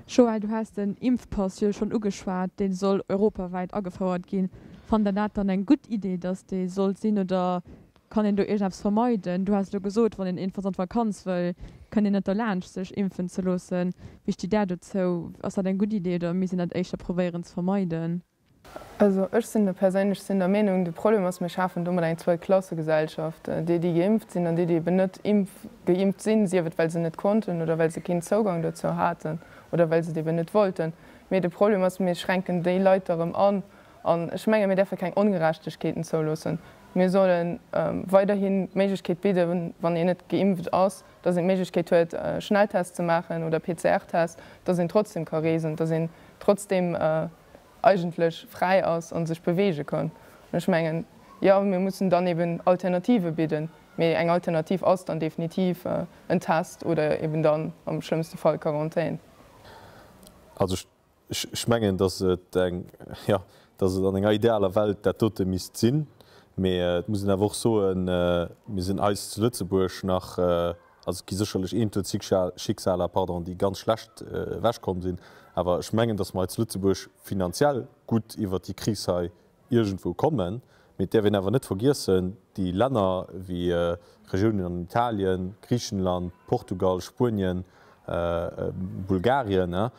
Joël, du has den Impfpass jo schonn ugeschwat, dee soll europawäit agefouert ginn. Fannt der dat dann eng gutt Idee, dass dee sollt sinn, oder kann een do iergendeppes vermeiden? Du has elo gesot, wann een eenfalls an d'Vakanz wëll, kënnt een net derlaanscht sech impfen ze loossen. Wéi stitt där dozou? Ass dat eng gutt Idee oder misst een dat éischter probéieren ze vermeiden? Also ech sinn perséinlech sinn der Meenung, de Problem ass, mir schafen domat eng Zweiklassegesellschaft, déi déi geimpft sinn an déi déi eben net geimpft sinn, sief et well se net konnten oder well se keen Zougang dozou haten oder well se et eben net wollten. Mee de Problem ass, mir schränken déi Leit da rëm an. An ech menge mir däerfe keng Ongerechtegkeeten zouloossen. Mir solle weiderhin d'Méiglechkeet bidden, wann een net geimpft ass, dass een d'Méiglechkeet huet Schnelltest ze maachen oder PCR-Test, dass een trotzdem ka reesen, dass een trotzdem eigentlech fräi ass a sech beweege kann. An ech mengen, jo, mir mussen dann eben Alternative bidden, mee eng Alternativ ass dann definitiv en Test oder eben dann am schlëmmste Fall Quarantän. Also ech mengen, datt et eng, jo, datt et an enger idealer Welt dat dote misst sinn. Mee et muss een awer och soen, mir sinn eis zu Lëtzebuerg nach, Also et gi sécherlech eenzel Schicksaler, pardon, déi ganz schlecht ewechkomm sinn, awer ech mengen, datt mer hei zu Lëtzebuerg finanziell gutt iwwert déi Kris hei iergendwou kommen. Mee et däerf een awer net vergiessen, déi Länner wéi Regiounen an Italien, Griichenland, Portugal, Spuenien, Bulgarien,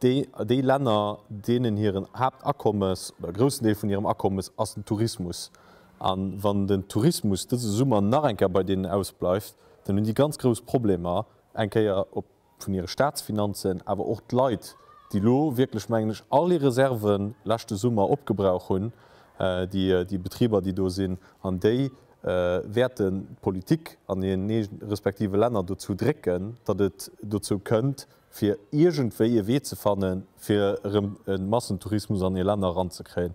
Déi Länner, deenen hiren Haaptakommes oder e groussen Deel vun hirem Akommes ass den Tourismus. A wann den Tourismus dëse Summer nach eng Kéier bei deenen ausbleift, dann hunn déi ganz grouss Problemer, eng Kéier op vun hire Staatsfinanzen, awer och d'Leit, déi elo wierklech, mengen ech, all hir Reserve leschte Summer opgebrauch hunn, déi Betriber, déi do sinn, an déi wäerten d'Politik an hiren respektive Länner dozou drécken, datt et dozou kënnt, fir iergendwéi e Wee ze fannen, fir erëm e Massentourismus an hir Länner eranzekréien.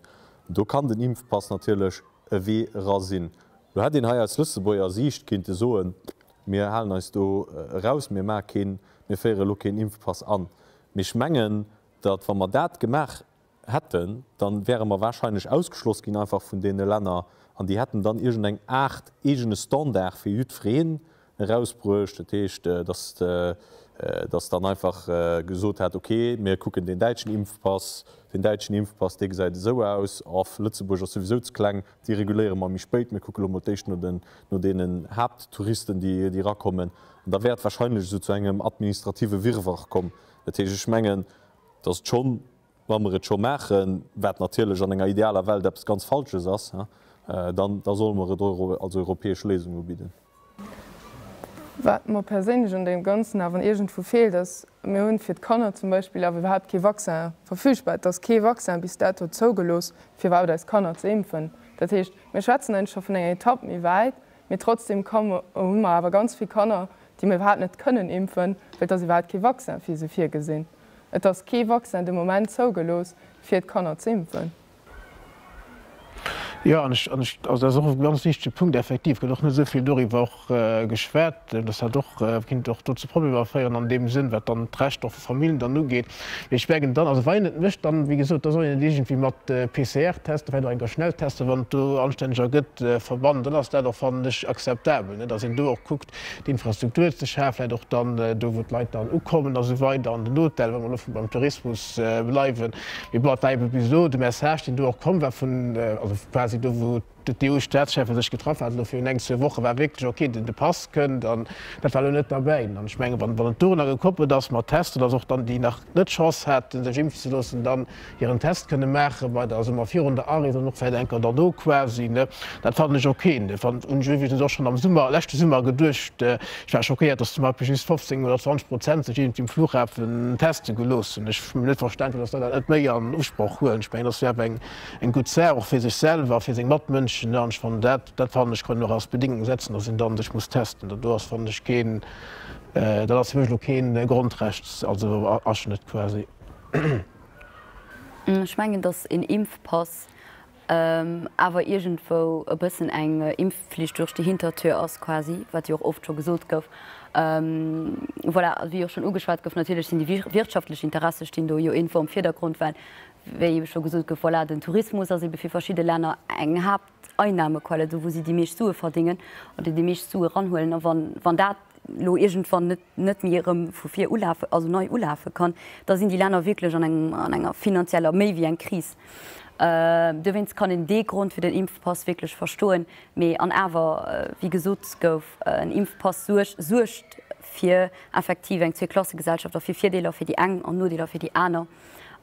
Do kann den Impfpass natierlech e Wee era sinn. Lo hätt een hei aus Lëtzebuerger Siicht kinnte soen, mir halen eis do eraus, mir maache keen, mir féiere elo keen Impfpass an. Mee ech mengen, datt wa mer dat gemaach. hätten, dann wäre mer wahrscheinlech ausgeschloss ginn einfach vun deene Länner an déi hätten dann iergendeng Aart eegene Standard fir jiddwereen erausbruecht. Dat heescht, dass dass dann einfach gesot hätt, okay, mir kucken deen däitschen Impfpass, deen däitschen Impfpass, dee gesäit esou aus, off, Lëtzebuerg ass souwisou ze kleng, déi reguléiere mer méi spéit, mir kucke lo mol d'éischt no den no deenen Haapttouristen, déi déi erakommen. An da wär et wahrscheinlech esou zu engem administrative Wirrwarr komm. Dat heescht, ech mengen, dass et schonn, wa mer et scho maachen, wat natierlech an enger idealer Welt eppes ganz Falsches ass, dann da solle mer et als europäesch Léisung ubidden. Wat mer perséinlech un deem Ganzen awer iergendwou feelt, ass, mir hunn fir d'Kanner zum Beispill awer iwwerhaapt kee Vaccin verfügbar. Et ass kee Vaccin bis dato zougelooss, fir iwwerhaapt eis Kanner ze impfen. Dat heescht, mir schwätzen eigentlech scho vun enger Etapp méi wäit, mee trotzdem hu mer awer ganz vill Kanner, déi mer iwwerhaapt net kënnen impfen, well et ass iwwerhaapt kee Vaccin fir se virgesinn. Et ass kee Vaccin de Moment zougelooss, fir d'Kanner ze impfen. Jo, an ech, an ech, also dat ass och e ganz wichtege Punkt effektiv, gëtt och net esou vill doriwwer och geschwat, dass dat och kinnt och do zu Problemer féieren an deem Sënn, wat dann d'Recht och vu Familljen dann ugeet. Mee ech mengen dann, also wa een et mécht, dann, wéi gesot, da soll een et iergendwéi mat PCR-Tester, vläicht och enker Schnelltester, wann et do anstänneger gëtt, verbannen. Dann ass dat och, fannen ech, akzeptabel, ne, dass een do och kuckt, d'Infrastruktur ze schafen, vläicht och dann do, wou d'Leit dann ukommen a sou weider, an den Hotel, wa mer elo vun beim Tourismus bleiwen. Mee bon, et war ebe bis elo de Message, deen do och komm war vun, also quasi do, wou d'EU-Staatscheffe sech getraff haten elo virun eng, zwou Wochen, war wierklech, okay, de Pass kënnt an dat war elo net derbäi. An ech mengen, wann et dorunner gekoppelt ass mat Testen, dass och dann déi nach net d'Chance haten, sech impfen ze loossen, dann hiren Test kënne maache bei der, also mar virun der Arees an och vläicht enker derno quasi, ne, dat fannen ech ok. Ne, fannen hunn ech iwwregens och schonn am Summer, leschte Summer geduecht. Ech war schockéiert, dass zum Beispill just 15 oder 20 Prozent sech iergendwéi um Flughafen teste gelooss hunn. Ech hunn net verstanen, firwat dass dat net méi an Usproch huelen. Ech mengen, dat wär awer eng, eng gutt Saach och fir sech selwer a fir seng Matmënschen, ne. An ech fannen dat, dat fannen ech, kann een och als Bedingung setzen, dass een dann sech muss testen. Dat do ass, fannen ech, keen, dat ass fir mech elo keen Grondrechts, also Aschnëtt quasi. Ech mengen, datt een Impfpass awer iergendwou e bëssen eng Impfpflicht durch die Hintertür ass quasi, wat jo och oft scho gesot gouf. Voilà, a wéi och schonn ugeschwat gouf, natierlech sinn déi wirtschaftlech Interesse stinn do jo iergendwou am Virdergrond, well, wéi ebe scho gesot gouf, voilà, den Tourismus ass ebe fir verschidde Länner eng Haapteinnahmequelle, do wou si déi meescht Sue verdéngen oder déi meescht Sue eranhuelen. A wann dat elo iergendwann net net méi erëm vu vir ulafen, also nei ulafe kann, da sinn déi Länner wierklech an engem, an enger finanzieller, méi wéi eng Kris. Dowéinst kann een dee Grond fir den Impfpass wierklech verstoen. Mee an awer, wéi gesot gouf, en Impfpass suergt, suergt fir effektiv eng Zweeklassegesellschaft a fir Virdeeler fir déi eng an Nodeeler fir déi aner.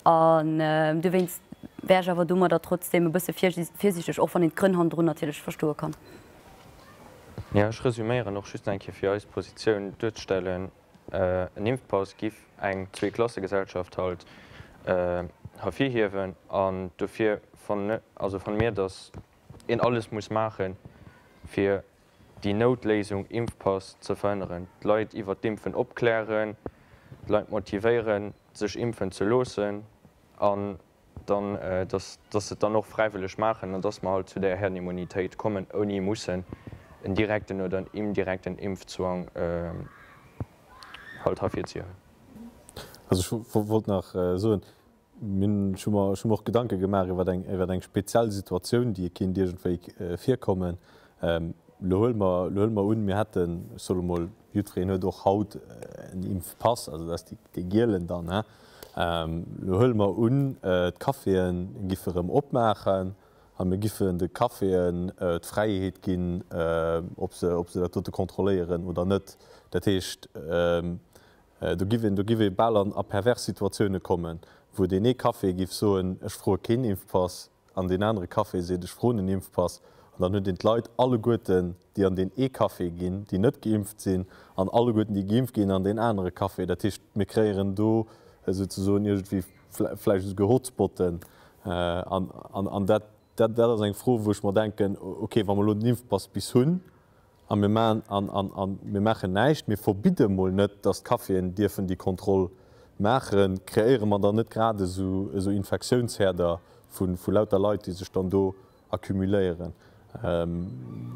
An dowéinst wär ech awer domadder trotzdem e bësse virsiichteg, och wann een d'Grënn hannendrun natierlech verstoe kann. Jo, ech resüméieren och just nach eng Kéier fir eis Positioun duerzestellen. En Impfpass giff eng Zweeklassegesellschaft halt hervirhiewen an dofir fannen, also fanne mir, datt een alles muss maachen, fir déi Noutléisung Impfpass ze verhënneren, d'Leit iwwert d'Impfen opklären, d'Leit motivéieren, sech impfen ze loossen an dann, dass, dass se et dann och fräiwëlleg maachen an dass mer halt zu där Herdenimmunitéit kommen, ouni mussen en direkten oder en indirekten Impfzwang halt hervirzehiewen. Also ech wollt nach soen, mir hunn, ech hu mer, ech hu mer och Gedanke gemaach iwwer eng, iwwer eng speziell Situatioun, déi kéint iergendwéi virkommen. Elo huele mer, elo huele mer un, mir hätten, ech soe lo mol, jiddwereen huet och haut en Impfpass, also dat ass déi, dee gielen dann, he. Elo huele mer un, d'Caféen giffe rëm opmaachen a mir giffen de Caféen d'Fräiheet ginn, ob se, ob se dat dote kontrolléieren oder net. Dat heescht, do giff een, do giff ee bal an a pervers Situatioune kommen, wou deen ee Café giff soen, ech froe keen Impfpass, an deen anere Café seet, ech froen en Impfpass, an dann huet een d'Leit alleguerten, déi an deen ee Café ginn, déi net geimpft sinn, an alleguerten, déi geimpft ginn, an deen anere Café. Dat heescht, mir kréieren do souzesoen iergendwéi vläicht esouguer Hotspotten. An dat, dat ass eng Fro, wou ech mer denken, okay, wa mer elo den Impfpass bis hunn, A mir maachen, an, an, an mir maachen näischt, mir verbidde mol net, dass d'Caféen dierfen déi Kontroll maachen, kreéiere mer dann net grad esou, esou Infektiounsherder vu, vu lauter Leit, déi sech dann do accumuléieren?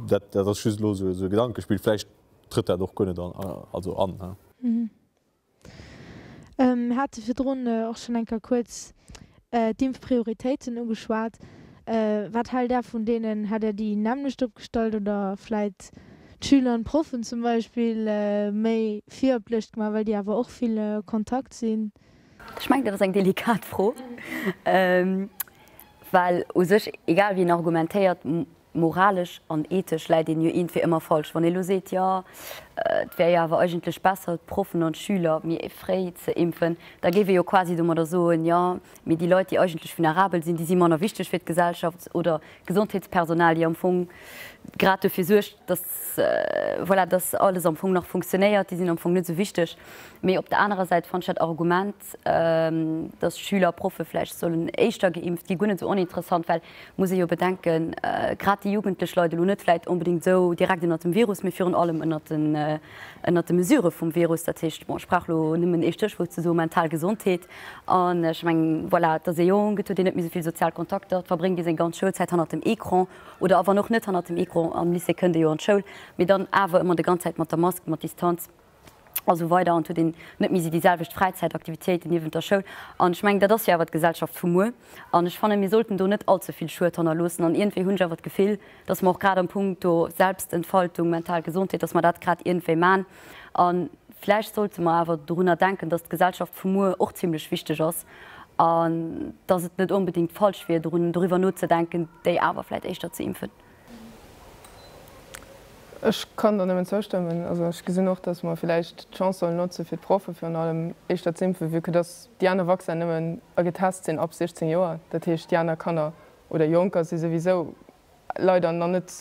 Dat, dat ass just elo esou, esou e Gedankespill. Vläicht trëtt dat och guer net an, also an, hein. Mir hate virdrun och schonn eng Kéier kuerz. d'Impfprioritéiten ugeschwat. Wat haalt Där vun deenen? Hätt Där déi nämmlecht opgestallt oder vläit d'Schüler an d'Proffen zum Beispill méi vir op d'Lëscht gemaach, well déi awer och vill Kontakt sinn? Ech mengen, dat ass eng delikat Fro, well u sech, egal wéi een argumentéiert, moralesch an ethesch läit een jo iergendwéi ëmmer falsch. Wann ee lo seet, jo, et wär jo awer eigentlech besser, d'Proffen an d'Schüler méi fréi ze impfen, da géif ee jo quasi domadder soen, jo, mee déi Leit, déi eigentlech vulnerabel sinn, déi si manner wichteg fir d'Gesellschaft oder d'Gesondheetspersonal, déi am Fong grad dofir suergt, dass, voilà, dass alles am Fong nach funktionéiert, déi sinn am Fong net esou wichteg. Mee op der anerer Säit fannen ech dat Argument, dass Schüler a Proffe vläicht sollen éischter geimpft gi, guer net esou oninteressant, well muss ee jo bedenken, grad déi jugendlech leide lo net vläicht onbedéngt esou direkt ënnert dem Virus, mee virun allem ënnert den, ënnert de Mesurë vum Virus. Dat heescht, bon, ech brauch lo nëmmen ee Stéchwuert ze soen, mental Gesondheet. An ech mengen, voilà, et ass ee jonk, et huet een net méi esou vill sozial Kontakter, et verbréngt ee seng ganz Schoulzäit hannert dem Ecran oder a wann och net hannert dem Ecran, am Lycée kënnt ee jo an d'Schoul, mee dann awer ëmmer de ganz Zäit mat der Mask, mat Distanz a sou weider an et huet een net méi déi selwecht Fräizäitaktivitéiten niewent der Schoul. An ech mengen, dat ass jo awer d'Gesellschaft vu muer. An ech fannen, mir sollten do net allze vill Schued hannerloossen. An iergendwéi hunn ech awer d'Gefill, dass mer och grad am Punkto Selbstentfaltung, mental Gesondheet, dass mer dat grad iergendwéi man. A vläicht sollte mer awer dorunner denken, dass d'Gesellschaft vu muer och zimlech wichteg ass an dass et net onbedéngt falsch wier, dorun, doriwwer nozedenken, déi awer vläicht éischter ze impfen. Ech kann der nëmmen zoustëmmen. Also ech gesinn och, dass mer villäicht d'Chance sollen notze fir d'Proffe virun allem éischter z'impfen, vue que dass déi aner Vaccinen nëmmen a getest sinn ab 16 Joer. Dat heescht, déi aner Kanner oder Jonker si souwisou leider nach net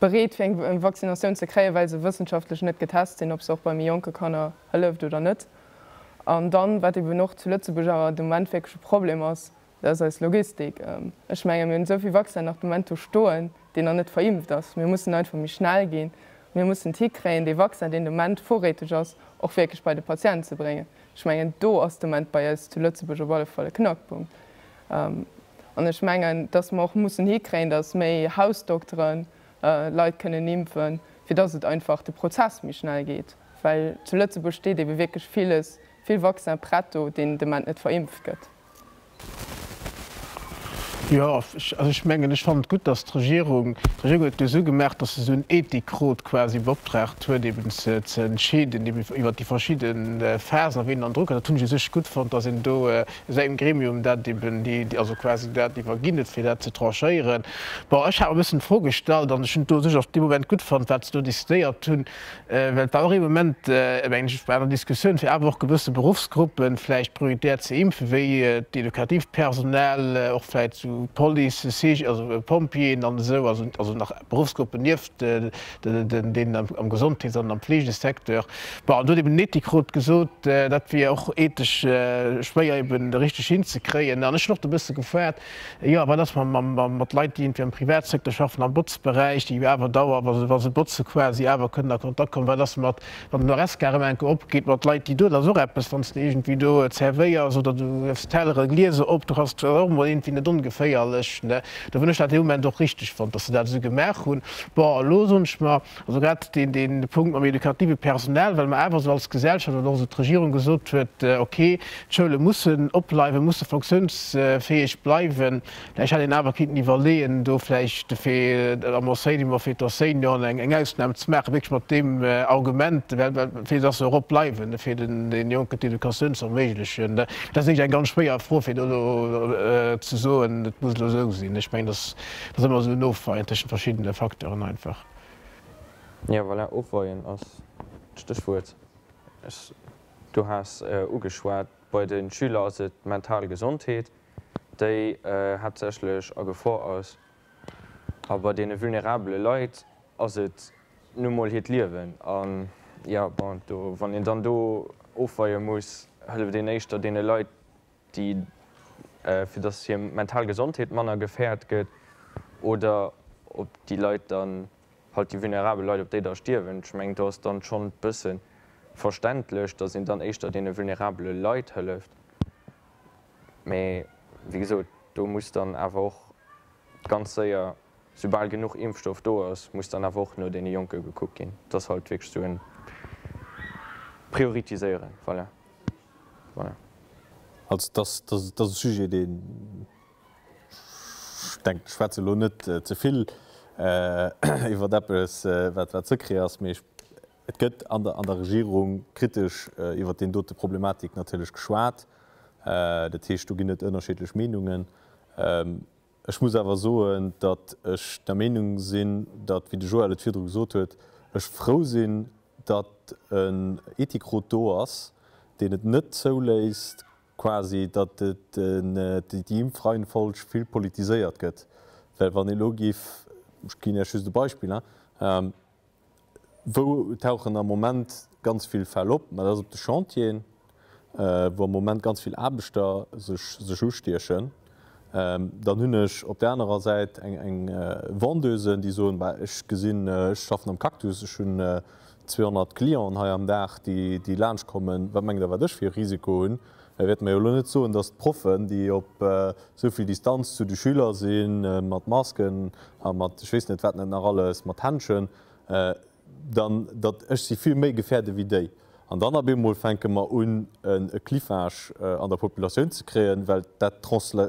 bereet fir eng Vaccinatioun ze kréien, well se wëssenschaftlech net getest sinn, ob se och bei méi jonke Kanner hëlleft oder net. An dann, wat eben och zu Lëtzebuerg awer de Moment wierklech e Problem ass, Dat ass eis Logistik. Ech menge mir hunn esou vill Vaccinen nach de Moment do stoen, deen nach net verimpft ass. Mir mussen einfach méi schnell ginn. Mir mussen et hikréien, dee Vaccin, deen de Moment vorräteg ass, och wierklech bei de Patient ze bréngen. Ech mengen, do ass de Moment bei eis zu Lëtzebuerg op alle Fall e Knackpunkt. An ech mengen, datt mer och mussen hikréien, datt méi Hausdokteren Leit kënnen impfen, fir datt et einfach de Prozess méi schnell geet. Well zu Lëtzebuerg steet ebe wierklech villes, vill Vaccin prett do, deen de Moment net verimpft gëtt. Jo, also ech mengen, ech fannen et gutt, datt d'Regierung, d'Regierung huet et jo esou gemaach, datt se esou en Ethikrot quasi beoptraagt huet, eben ze ze entscheeden eben iwwert déi verschidde Phasen a wien dann dru kënnt. Dat hunn ech u sech gutt fonnt, datt een do esou engem Gremium dat eben déi, also quasi dat iwwerginn huet, fir dat ze tranchéieren. Bon, ech hat mer e bëssen d'Fro gestallt an ech hunn et do u sech och dee Moment gutt fonnt, wat se do decidéiert hunn, Well et war och ee Moment, mengen ech, bei aner Diskussioun, fir awer och gewësse Beruffsgruppe vläicht prioritär ze impfen, wéi d'educatiivt Personal, och vläicht esou Police, CG, also Pompjeeën an esou, also also nach Beruffsgruppen nieft deenen am Gesondheets an am Fleegesecteur. Bon, an do huet eben den Ethikrot gesot, dat wier och ethesch schwéier eben richteg hinzekréien. An ech hunn och do e bësse gefaart, Jo, wat ass mat Leit, déi iergendwéi am Privatsecteur schaffen, am Botzberäich, déi awer dauer, wa se, wa se botze quasi, awer kënnen a Kontakt kommen? Wat ass mat, wann den Horesca erëm eng Kéier opgeet, mat Leit, déi do, dat ass och eppes, wann s de iergendwéi do zerwéiers oder du hiefs Telleren, Glieser op, du kanns, dat ass och emol iergendwéi net ongeféierlech, ne? Do hunn ech dat dee Moment och richteg fonnt, dass se dat esou gemaach hunn. Bon, elo soen ech mer, Also grad deen, deen Punkt mam edukative Personal, well mer awer esou als Gesellschaft oder och esou d'Regierung gesot huet, okay, d'Schoule mussen opbleiwen, musse funktiounsfäeg bleiwen. Vläicht hätt een awer kinnten iwwerleeën, do vläicht fir am Enseignement, fir d'Enseignanten eng, eng Ausnam ze maachen, wierklech mat deem Argument, well, well, fir dass se och opbleiwen, fir den, den Jonken d'Educatioun ze erméiglechen. Dat ass wierklech eng ganz schwéier Fro, fir do elo ze soen, et muss elo esou sinn. Ech mengen, dass ass ëmmer esou en Ofweien tëschent verschiddene Facteuren einfach. Jo, voilà, ofweien ass d'Stéchwuert. Ech, du has ugeschwat, bei de Schüler ass et d'mental Gesondheet, déi haaptsächlech a Gefor ass. A bei deene vulnerabele Leit ass et nu mol hiert Liewen. An, jo, bon, do, wann een dann do ofweie muss, hëlleft een éischter deene Leit, déi fir dass hir mental Gesondheet manner gefährt gëtt, oder ob déi Leit dann halt déi vulnerabel Leit, ob déi da stierwen. Ech mengen, do ass dann schonn e bësse verständlech, dass een dann éischter deene vulnerabele Leit hëlleft. Mä wéi gesot, do muss dann awer och ganz séier, soubal genuch Impfstoff do ass, muss dann awer och no deene Jonke gekuckt ginn. Et ass halt wierklech esou e Prioritiséieren, voilà. Voilà. Also et ass, et ass e Sujet, deen, ech denken, ech schwätze elo net ze vill iwwert eppes, wat wat Secret ass, mee ech, et gëtt an der an der Regierung kritesch iwwert deen dote Problematik natierlech geschwat. Dat heescht, do ginn et ënnerschiddlech Meenungen. Ech muss awer soen, datt ech der Meenung sinn, datt, wéi de Joël et virdru gesot huet, ech frou sinn, datt en Ethikrot do ass, deen et net zouléisst, quasi, datt déi Impfreihenfolg vill politiséiert gëtt. Well wann ee elo giff, ech ginn Iech just e Beispill, hein, Wou tauchen am Moment ganz vill Fäll op? Ma dat ass op de Chantieren, wou am Moment ganz vill Aarbechter sech sech ustiechen. Dann hunn ech op där anerer Säit eng eng Vendeusen, déi soen, Bah, ech gesinn, ech schaffen am Cactus, ech hunn 200 Clienten hei am Dag, déi déi laanscht kommen. Wat mengt Der, wat ech fir e Risiko hunn? Dir wäert mer jo elo net soen, datt d'Proffen, déi op esou vill Distanz zu de Schüler sinn, mat Masken a mat ech weess net wat net nach alles, mat Händschen, dann, datt ech si vill méi gefäerde wéi déi. An dann op eemol fänke mer un, e Clivage an der Populatioun ze kréien, well dat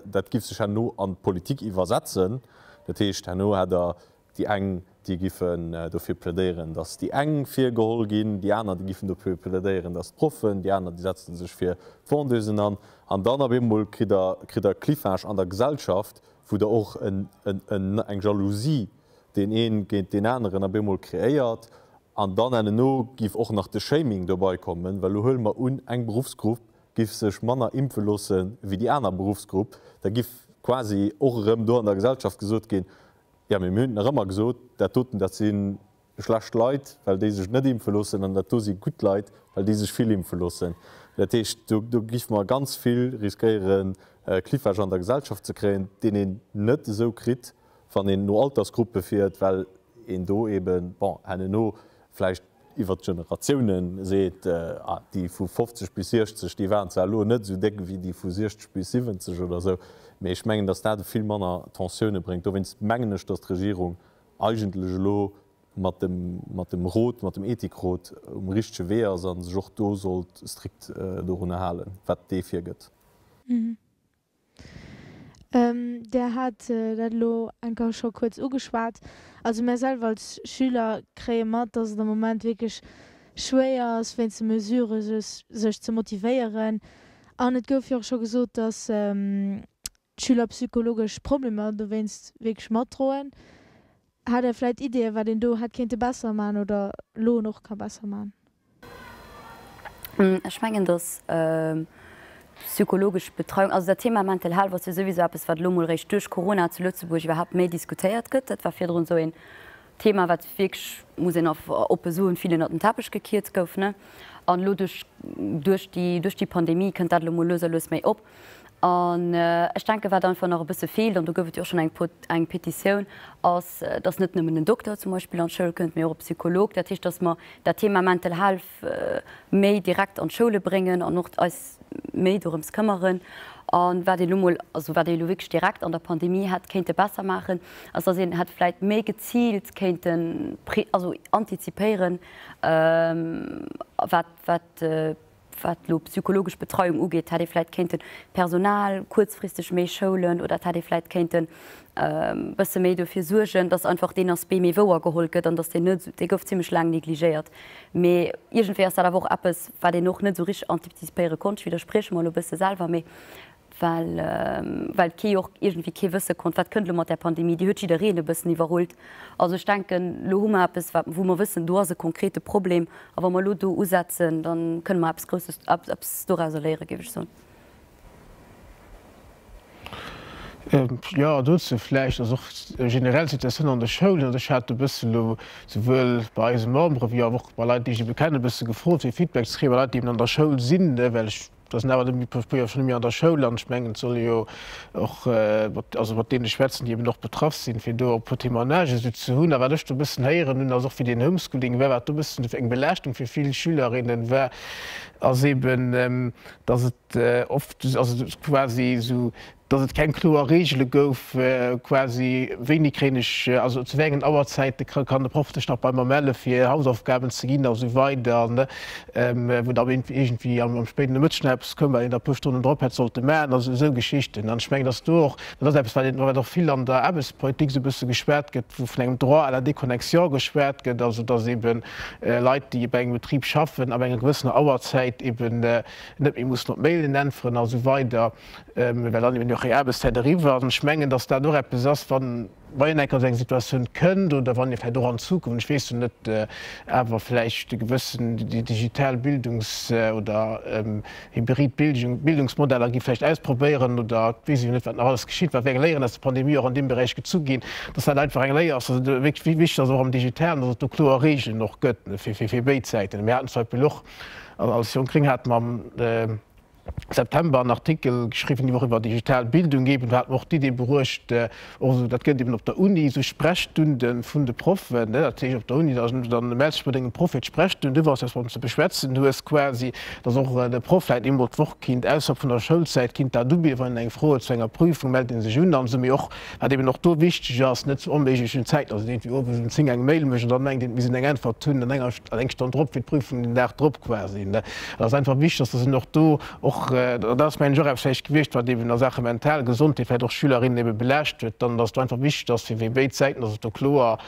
dat giff sech herno an d'Politik iwwersetzen. Dat heescht, herno hätt Der déi eng, déi giffen dofir plädéieren, datt déi eng virgeholl ginn, déi aner, déi giffen dofir plädéieren, datt d'Proffen, déi aner, déi setze sech fir d'Vendeusen an. An dann op eemol kritt Der, kritt Der e Clivage an der Gesellschaft, wou Der och en, en, eng Jalousie deen een géint deen aneren op eemol kreéiert. An dann herno giff och nach de Shaming dobei kommen, well elo huele mer un, eng Beruffsgrupp giff sech manner impfe loosse wéi déi aner Beruffsgrupp, da giff quasi och erëm do an der Gesellschaft gesot ginn, jo mee mir hunn nach ëmmer gesot, dat doten dat si schlecht Leit, well déi sech net impfe loossen, an dat do si gutt Leit, well déi sech vill impfe loossen. Dat heescht, do do giffe mer ganz vill riskéieren, Clivage an der Gesellschaft ze kréien, deen een net esou kritt, wann een no Altersgruppe fiert, well een do eben, bon, herno vläicht iwwert d'Generatiounen seet, ah, déi vu 50 bis 60, déi waren zwar elo net esou déck wéi déi vu 60 bis 70 oder esou, mee ech mengen, datt dat vill manner Tensioune bréngt. Dowéinst mengen ech, datt d'Regierung eigentlech elo mat dem, mat dem Rot, mat dem Ethikrot um richtege Wee ass a sech och do sollt strikt dorunner halen, wat dee virgëtt. Där hat dat elo eng Kéier scho kuerz ugeschwat. Also mär selwer als Schüler kréie mat, dass et am Moment wierklech schwéier ass, wéinst de Mesurë sech ze motivéieren. An et gouf jo och scho gesot, dass d'Schüler psychologesch Problemer dowéinst wierklech matdroen. Hat Der vläit Ideeën, wat een do hätt kéinte besser maachen oder elo och ka besser maachen? Ech mengen, datt psychologesch Betreiung, also dat Thema Mental Health ass jo souwisou eppes, wat elo mol eréischt duerch Corona zu Lëtzebuerg iwwerhaapt méi diskutéiert gëtt. Dat war virdrun esou een Thema, wat wierklech, muss een oppe soen, vill ënnert den Teppech gekiert gouf, ne? An elo duerch, duerch déi, duerch déi Pandemie kënnt dat elo mol lues a lues méi op. An ech denken, wat einfach nach e bësse feelt, an do gouf et jo och schonn eng eng Petitioun, ass, dass net nëmmen en Dokter zum Beispill an d'Schoul kënnt, mee och e Psycholog. Dat heescht, dass mer dat Thema Mental Health méi direkt an d'Schoule bréngen an och eis méi dorëms këmmeren. A wat een elo mol, also wat ee elo wierklech direkt an der Pandemie hätt kéinte besser maachen, ass, dass een hätt vläicht méi geziilt kéinte also antizipéieren, wat wat Wat elo psychologesch Betreiung ugeet, hätt ee vläit kéinten d'Personal kuerzfristeg méi schoulen oder et hätt ee vläit kéinten e bësse méi dofir suergen, dass einfach deen Aspect méi wouer geholl gëtt an dass deen net, dee gouf zimlech laang negligéiert. Mee iergendwéi ass dat awer och eppes, wat een och net esou richteg antizipéiere konnt. Ech widdersprieche mer elo e bësse selwer, mee well well kee jo och iergendwéi kee wësse konnt, wat kënnt elo mat där Pandemie, déi huet jiddereen e bëssen iwwerrullt. Also ech denken, elo hu mer eppes, wat wou mer wëssen, do ass e konkrete Problem a wa mer elo do usetzen, da kënne mer eppes Grousses, eppes dorauser léieren, géif ech soen. Jo, dozou vläicht, also och generell d'Situatioun an de Schoulen. Also ech hat e bëssen elo souwuel bei eise Membere wéi awer och bei Leit, déi ech ebe kennen, e bësse gefrot, fir Feedback ze kréien, bei Leit, déi eben an der Schoul sinn, well ech Da sinn awer déi puer jo schonn net méi an der Schoul an ech mengen, et soll ee jo och mat, also mat deene schwätzen, déi eben och betraff sinn, fir do och e puer Témoignagen esou ze hunn. A wat ech do e bëssen héieren hunn, ass och wéi deen Homeschooling war, wat do e bëssen eng Belaaschtung fir vill Schülerinnen war, ass eben, dass et oft, also quasi esou. Dass et keng kloer Reegele gouf, quasi wéini kréien ech, also zu wéi engen Auerzäite kann de Proff sech nach bei mer melle fir Hausaufgaben ze ginn a sou weider, wou da iergendwéi am spéiden Nomëtteg nach eppes koum, wat een da e puer Stonnen drop hätt sollte maachen, also esou Geschichten. An ech mengen, dass do och, dat ass eppes, wat een, wat och vill an der Aarbechtspolitik esou e bësse geschwat gëtt, wou vun engem Droit à la déconnexion geschwat gëtt, also dass eebe Leit, déi bei engem Betrib schaffen, ab enger gewëssener Auerzäit eeben net méi mussen op Mailen äntweren a sou weider. Well dann eben och hir Aarbechtszäit eriwwer ass. An ech mengen, datt dat och eppes ass, wann een eng Kéier an esou eng Situatioun kënnt oder wann ee vläicht och an Zukunft, ech weess jo net, awer vläicht e gewëssen déi digital Bildungs oder hybrid Bildungsmodeller gi vläicht ausprobéieren oder et weess ech jo net, wat nach alles geschitt, wat fir eng Léieren aus der Pandemie och an deem Beräich gezu ginn, datt dat einfach eng Léier ass, datt et wierklech wichteg ass och am Digitalen, datt et do kloer Regeln och gëtt fir béid Säiten. Mir haten zum Beispill och als Jonk Gréng hate mer am September en Artikel geschriwwen déi Woch iwwer digital Bildung eben. Do hat mer och d'Idee bruecht, och esou, dat gëtt eben op der Uni, esou Sprechstunde vun de Proffen, ne, dat heescht op der Uni, da dann mells dech bei dengem Proff fir d'Sprechstunn, du weess, wat s de beschwätzen hues quasi, dass och de Proff vläicht eemol d'Woch kinnt ausserhalb vun der Schoulzäit kinnt dat ubidden, wann een eng Fro huet zu enger Prüfung, mellt ee sech un an esou. Mee och, wat eben och do wichteg ass, net zu onméiglechen Zäiten, dass een iergendwéi owes um 10 eng Mail mécht an dann mengt een, et misst een eng Äntwert hunn an enger An eng Stonn drop fir d'Prüfung den Dag drop quasi. Et ass einfach wichteg, dass en och do och, an dat ass mengen ech och eppes vläicht gewiescht, wat eben a Saache mental Gesondheet vläicht och Schülerinnen ebe belaascht huet, dann, dass do einfach wichteg ass fir fir béid Säiten, dass et do kloer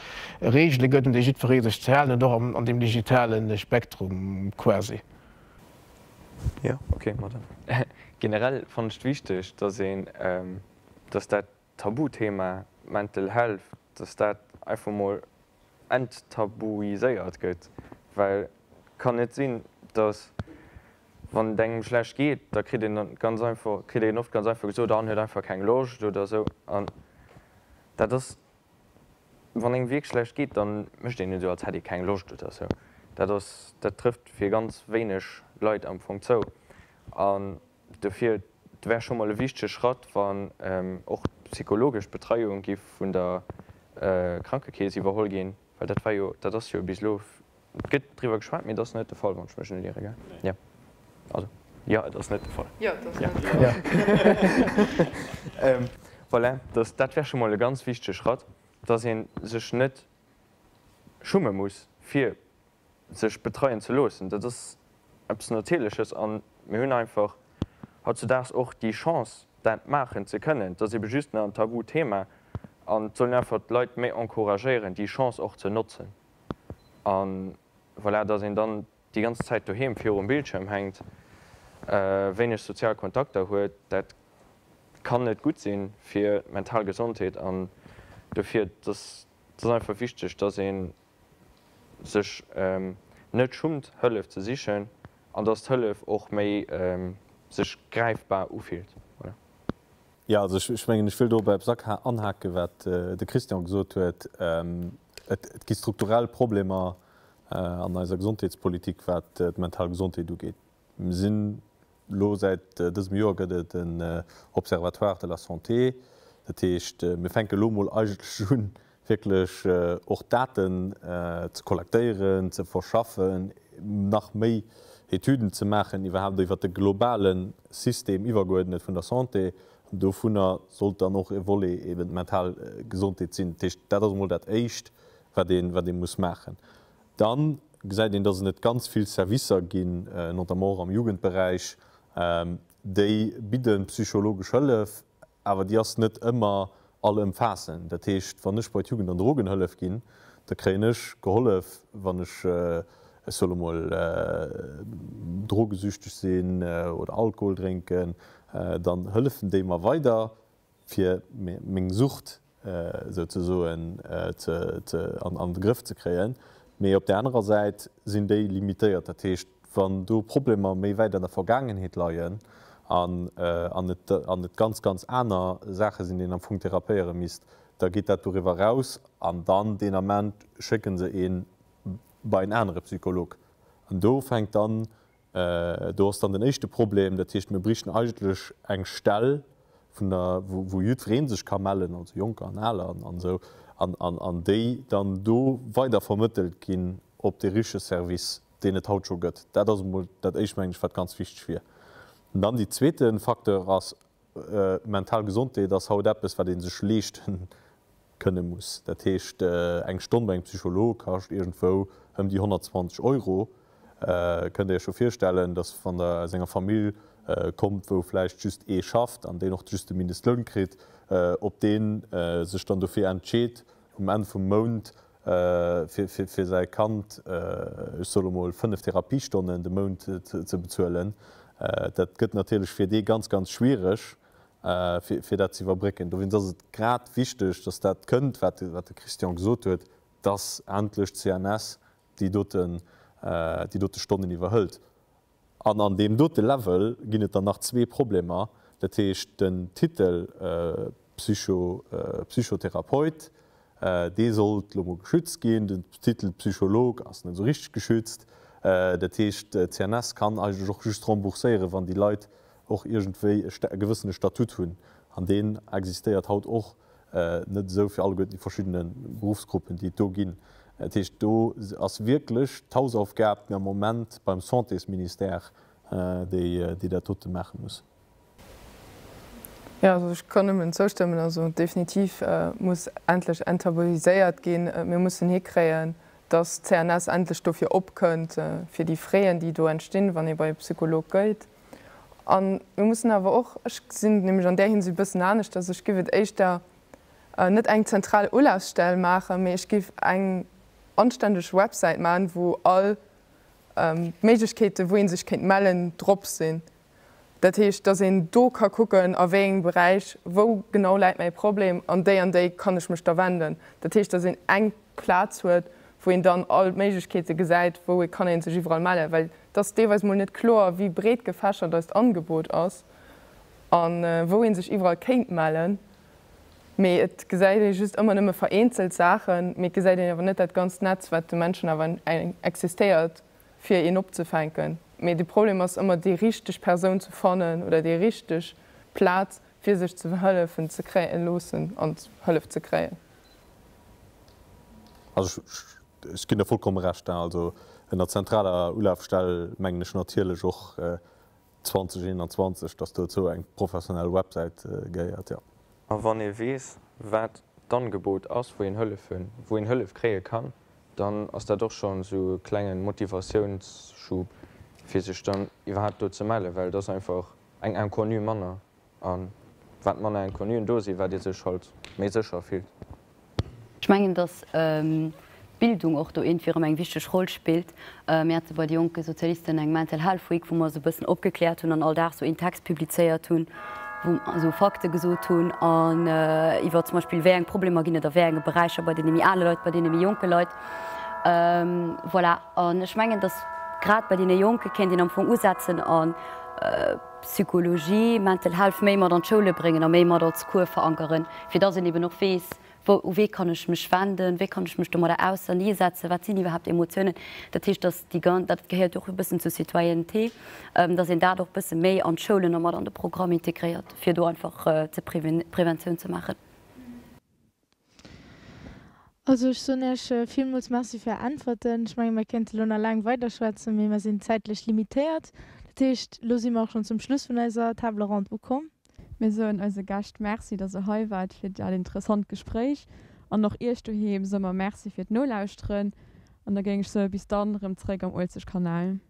Regele gëtt, un déi jiddweree sech ze halen huet, och an deem digitale Spektrum quasi. Jo, okay, ma dann. Generell fannen ech et wichteg, dass een, dass dat Tabuthema Mental Health, dass dat einfach mol enttabuiséiert gëtt, well et kann net sinn, dass wann et engem schlecht geet, da kritt een dann ganz einfach, kritt een oft ganz einfach gesot, ah en huet einfach keng Loscht oder esou. An dat ass, wann engem wierklech schlecht geet, da mécht een net esou, als hätt ee keng Loscht oder esou. Dat ass, dat trëfft fir ganz wéineg Leit am Fong zou. An Dofir, et wär scho mol e wichtege Schratt, wann och d'psychologesch Betreiung giff vun der Krankekeess iwwerholl ginn, well dat war jo, dat ass jo bis elo, et gëtt driwwer geschwat, mee et ass net de Fall, wann ech mech net iere, gell? Jo. Also, jo, et ass net de Fall. Jo, et ass net de Fall. Voilà, dass, dat wär scho mol e ganz wichtege Schratt, dass ee sech net schumme muss, fir sech betreien ze loossen, dat ass eppes Natierleches a mir hunn einfach hautzudaags och déi Chance, dat maachen ze kënnen. Et ass ebe just nach en Tabuthema an et sollen einfach d'Leit méi encouragéieren, déi Chance och ze notzen. A voilà, dass een dann déi ganz Zäit doheem virum Bildschierm hänkt, wéineg sozial Kontakter huet, dat kann net gutt si fir d'mental Gesondheet. An dofir, et ass einfach wichteg, dass ee sech net schummt Hëllef ze sichen an dass d'Hëllef och méi sech gräifbar ufillt. Voilà. Jo, also ech mengen, ech wëll do op eppes anhaken, wat de Christian gesot huet. Et gi strukturell Problemer an eiser Gesondheetspolitik, wat d'mental Gesondheet ugeet. Mir sinn elo, säit dësem Joer gëtt et en Observatoire de la santé. Dat heescht, mir fänke elo emol eigentlech un, wierklech och Daten ze kollektéieren, ze verschaffen, nach méi Etüden ze maachen iwwerhaapt iwwert de globale System iwwergeuerdnet vun der Santé. An dovunner sollt dann och e Volet eben d'mental Gesondheet sinn. Dat heescht, dat ass emol dat Éischt, wat ee, wat ee muss maachen. Dann gesäit een, dass et net ganz vill Servicer ginn, notamment och am Jugendberäich, déi bidde psychologesch Hëllef, awer déi ass net ëmmer allëmfaassend. Dat heescht, wann ech bei d'Jugend an Drogenhëllef ginn, da kréien ech gehollef, wann ech, ech soe lo mol, drogesüchteg sinn oder Alkohol drénken, dann hëllefen déi mer weider. fir meng Sucht souzesoen an de Grëff ze kréien. Mee op där anerer Säit sinn déi limitéiert. Dat heescht, wann do Problemer méi wäit an der Vergaangenheet leien an et ganz, ganz aner Saache sinn, déi een am Fong therapéiere misst, da geet dat doriwwer eraus an dann deen Ament schécke se ee bei en anere Psycholog. An do fänkt dann Do ass dann den éischte Problem, dat heescht, mir bräichten eigentlech eng Stell vun der, wou jiddweree sech ka mellen, also Jonker an Aler an esou, an déi dann do weider vermëttelt ginn op dee richtege Service, deen et haut scho gëtt. Dat ass emol dat Éischt, mengen ech, wat ganz wichteg wier. An dann déi zweete Facteur ass. Mental Gesondheet ass haut eppes, wat ee sech leeschte kënne muss. Dat heescht, eng Stonn bei engem Psycholog kascht iergendwou ëm déi 120 Euro. Kënnt Der Iech jo virstellen, dass wann Der aus enger Famill kommt, wou vläicht just ee schafft an deen och just de Mindestloun kritt, ob dee sech dann dofir entscheet, um Enn vum Mount fir säi Kand, ech soe lo mol, 5 Therapiestonnen de Mount ze bezuelen. Dat gëtt natierlech fir dee ganz, ganz schwiereg, fir dat ze iwwerbrécken. Dowéinst ass et grad wichteg, dass dat kënnt, wat de Christian gesot huet, dass endlech d'CNS déi doten, déi dote Stonnen iwwerhëlt. An an deem dote Level ginn et dann nach zwee Problemer, dat heescht den Titel Psycho, Psychotherapeut, dee sollt elo mol geschützt ginn, den Titel Psycholog ass net esou richteg geschützt. Dat heescht, d'CNS kann eigentlech och just rembourséieren, wann déi Leit och iergendwéi e gewëssene Statut hunn. An deen existéiert haut och net esou fir alleguerten déi verschiddene Beruffsgruppen, déi et do ginn. Dat heescht, do ass wierklech d'Hausaufgab am Moment beim Santésministère, déi dat dote maache muss. Jo, also ech kann nëmmen zoustëmmen. Also definitiv muss endlech enttabuiséiert ginn. Mir mussen hikréien, dass d'CNS endlech dofir opkënnt, fir déi Fräen, déi do entstinn, wann ee bei e Psycholog gëit. A mir mussen awer och, ech gesinn et nämlech an där Hinsicht e bëssen aneschters, ech géif et éischter net eng zentral Ulafsstell maachen, mee ech géif eng anständeg Websäit maachen, wou all d'Méiglechkeeten, wou ee sech kéint mellen, drop sinn. Dat heescht, dass een do ka kucken, a wéi engem Beräich, wou genau läit mäi Problem, an déi an déi kann ech mech da wenden. Dat heescht, dass een eng Plaz huet, wou een dann all d'Méiglechkeete gesäit, wou ee kann ee sech iwwerall mellen, well et ass deelweis mol net kloer, wéi breet gefächert eist Angebot ass a wou ee sech iwwerall kéint mellen. Mee et gesäit ee just ëmmer nëmme vereenzelt Saachen, mee et gesäit een awer net dat ganzt Netz, wat de Menschen awer existéiert, fir een opzefänken. Mee de Problem ass ëmmer déi richteg Persoun ze fannen oder déi richteg Plaz, fir sech ze hëllefen ze kréien loossen an Hëllef ze kréien. Also ech ginn der vollkomme Recht. Also ënner zentraler Ulafstell mengen ech natierlech och 2021, dass dozou eng professionell Websäit gehéiert, jo. A wann ee weess, wat d'Angebot ass, wou een hëllefen, wou een Hëllef kréie kann, dann ass dat och schonn esou e klenge Motivatiounsschub, fir sech dann iwwerhaapt do ze mellen, well et ass einfach eng Inconnue manner. A wat manner Inconnuen do sinn, wat ee sech halt méi sécher fillt. Ech mengen, datt d'Bildung och do iergendwéi erëm eng wichteg Roll spillt. Mir hate bei de Jonke Sozialisten eng Mental Health Week, wou mer esou e bëssen opgekläert hunn an all Dag esou een Text publizéiert hunn, wou mer esou Fakte gesot hunn an iwwer zum Beispill wéi eng Problemer ginn et a wéi enge Beräicher bei deene méi ale Leit, bei deene méi jonke Leit. Voilà. An ech mengen, datt grad bei deene Jonke kéint een am Fong usetzen an, Psychologie, Mental Health méi mat an d'Schoule bréngen a méi mat als Cours verankeren, fir dass een eben och weess, wou, u wee kann ech mech wenden, wéi kann ech mech domadder auserneesetzen, wat sinn iwwerhaapt Emotiounen. Dat heescht, dass déi gan, dat gehéiert jo och e bëssen zur Citoyenneté, dass een dat och e bësse méi an d'Schoulen a mat an de Programm integréiert, fir do einfach ze Preventioun ze maachen. Also ech soen Iech villmools Merci fir Är Äntwerten. Ech menge mer kéinte lo nach laang weiderschwätzen, mee mer sinn zäitlech limitéiert. Dat heescht, lo si mer och schonn zum Schluss vun eiser Table ronde ukomm. Mir soen eise Gäscht Merci, dass se hei waart fir dat interessant Gespréich. An och Iech doheem soe mer Merci fir d'Nolauschteren. An da géing ech soe bis dann, rëm zréck am Uelzechtkanal.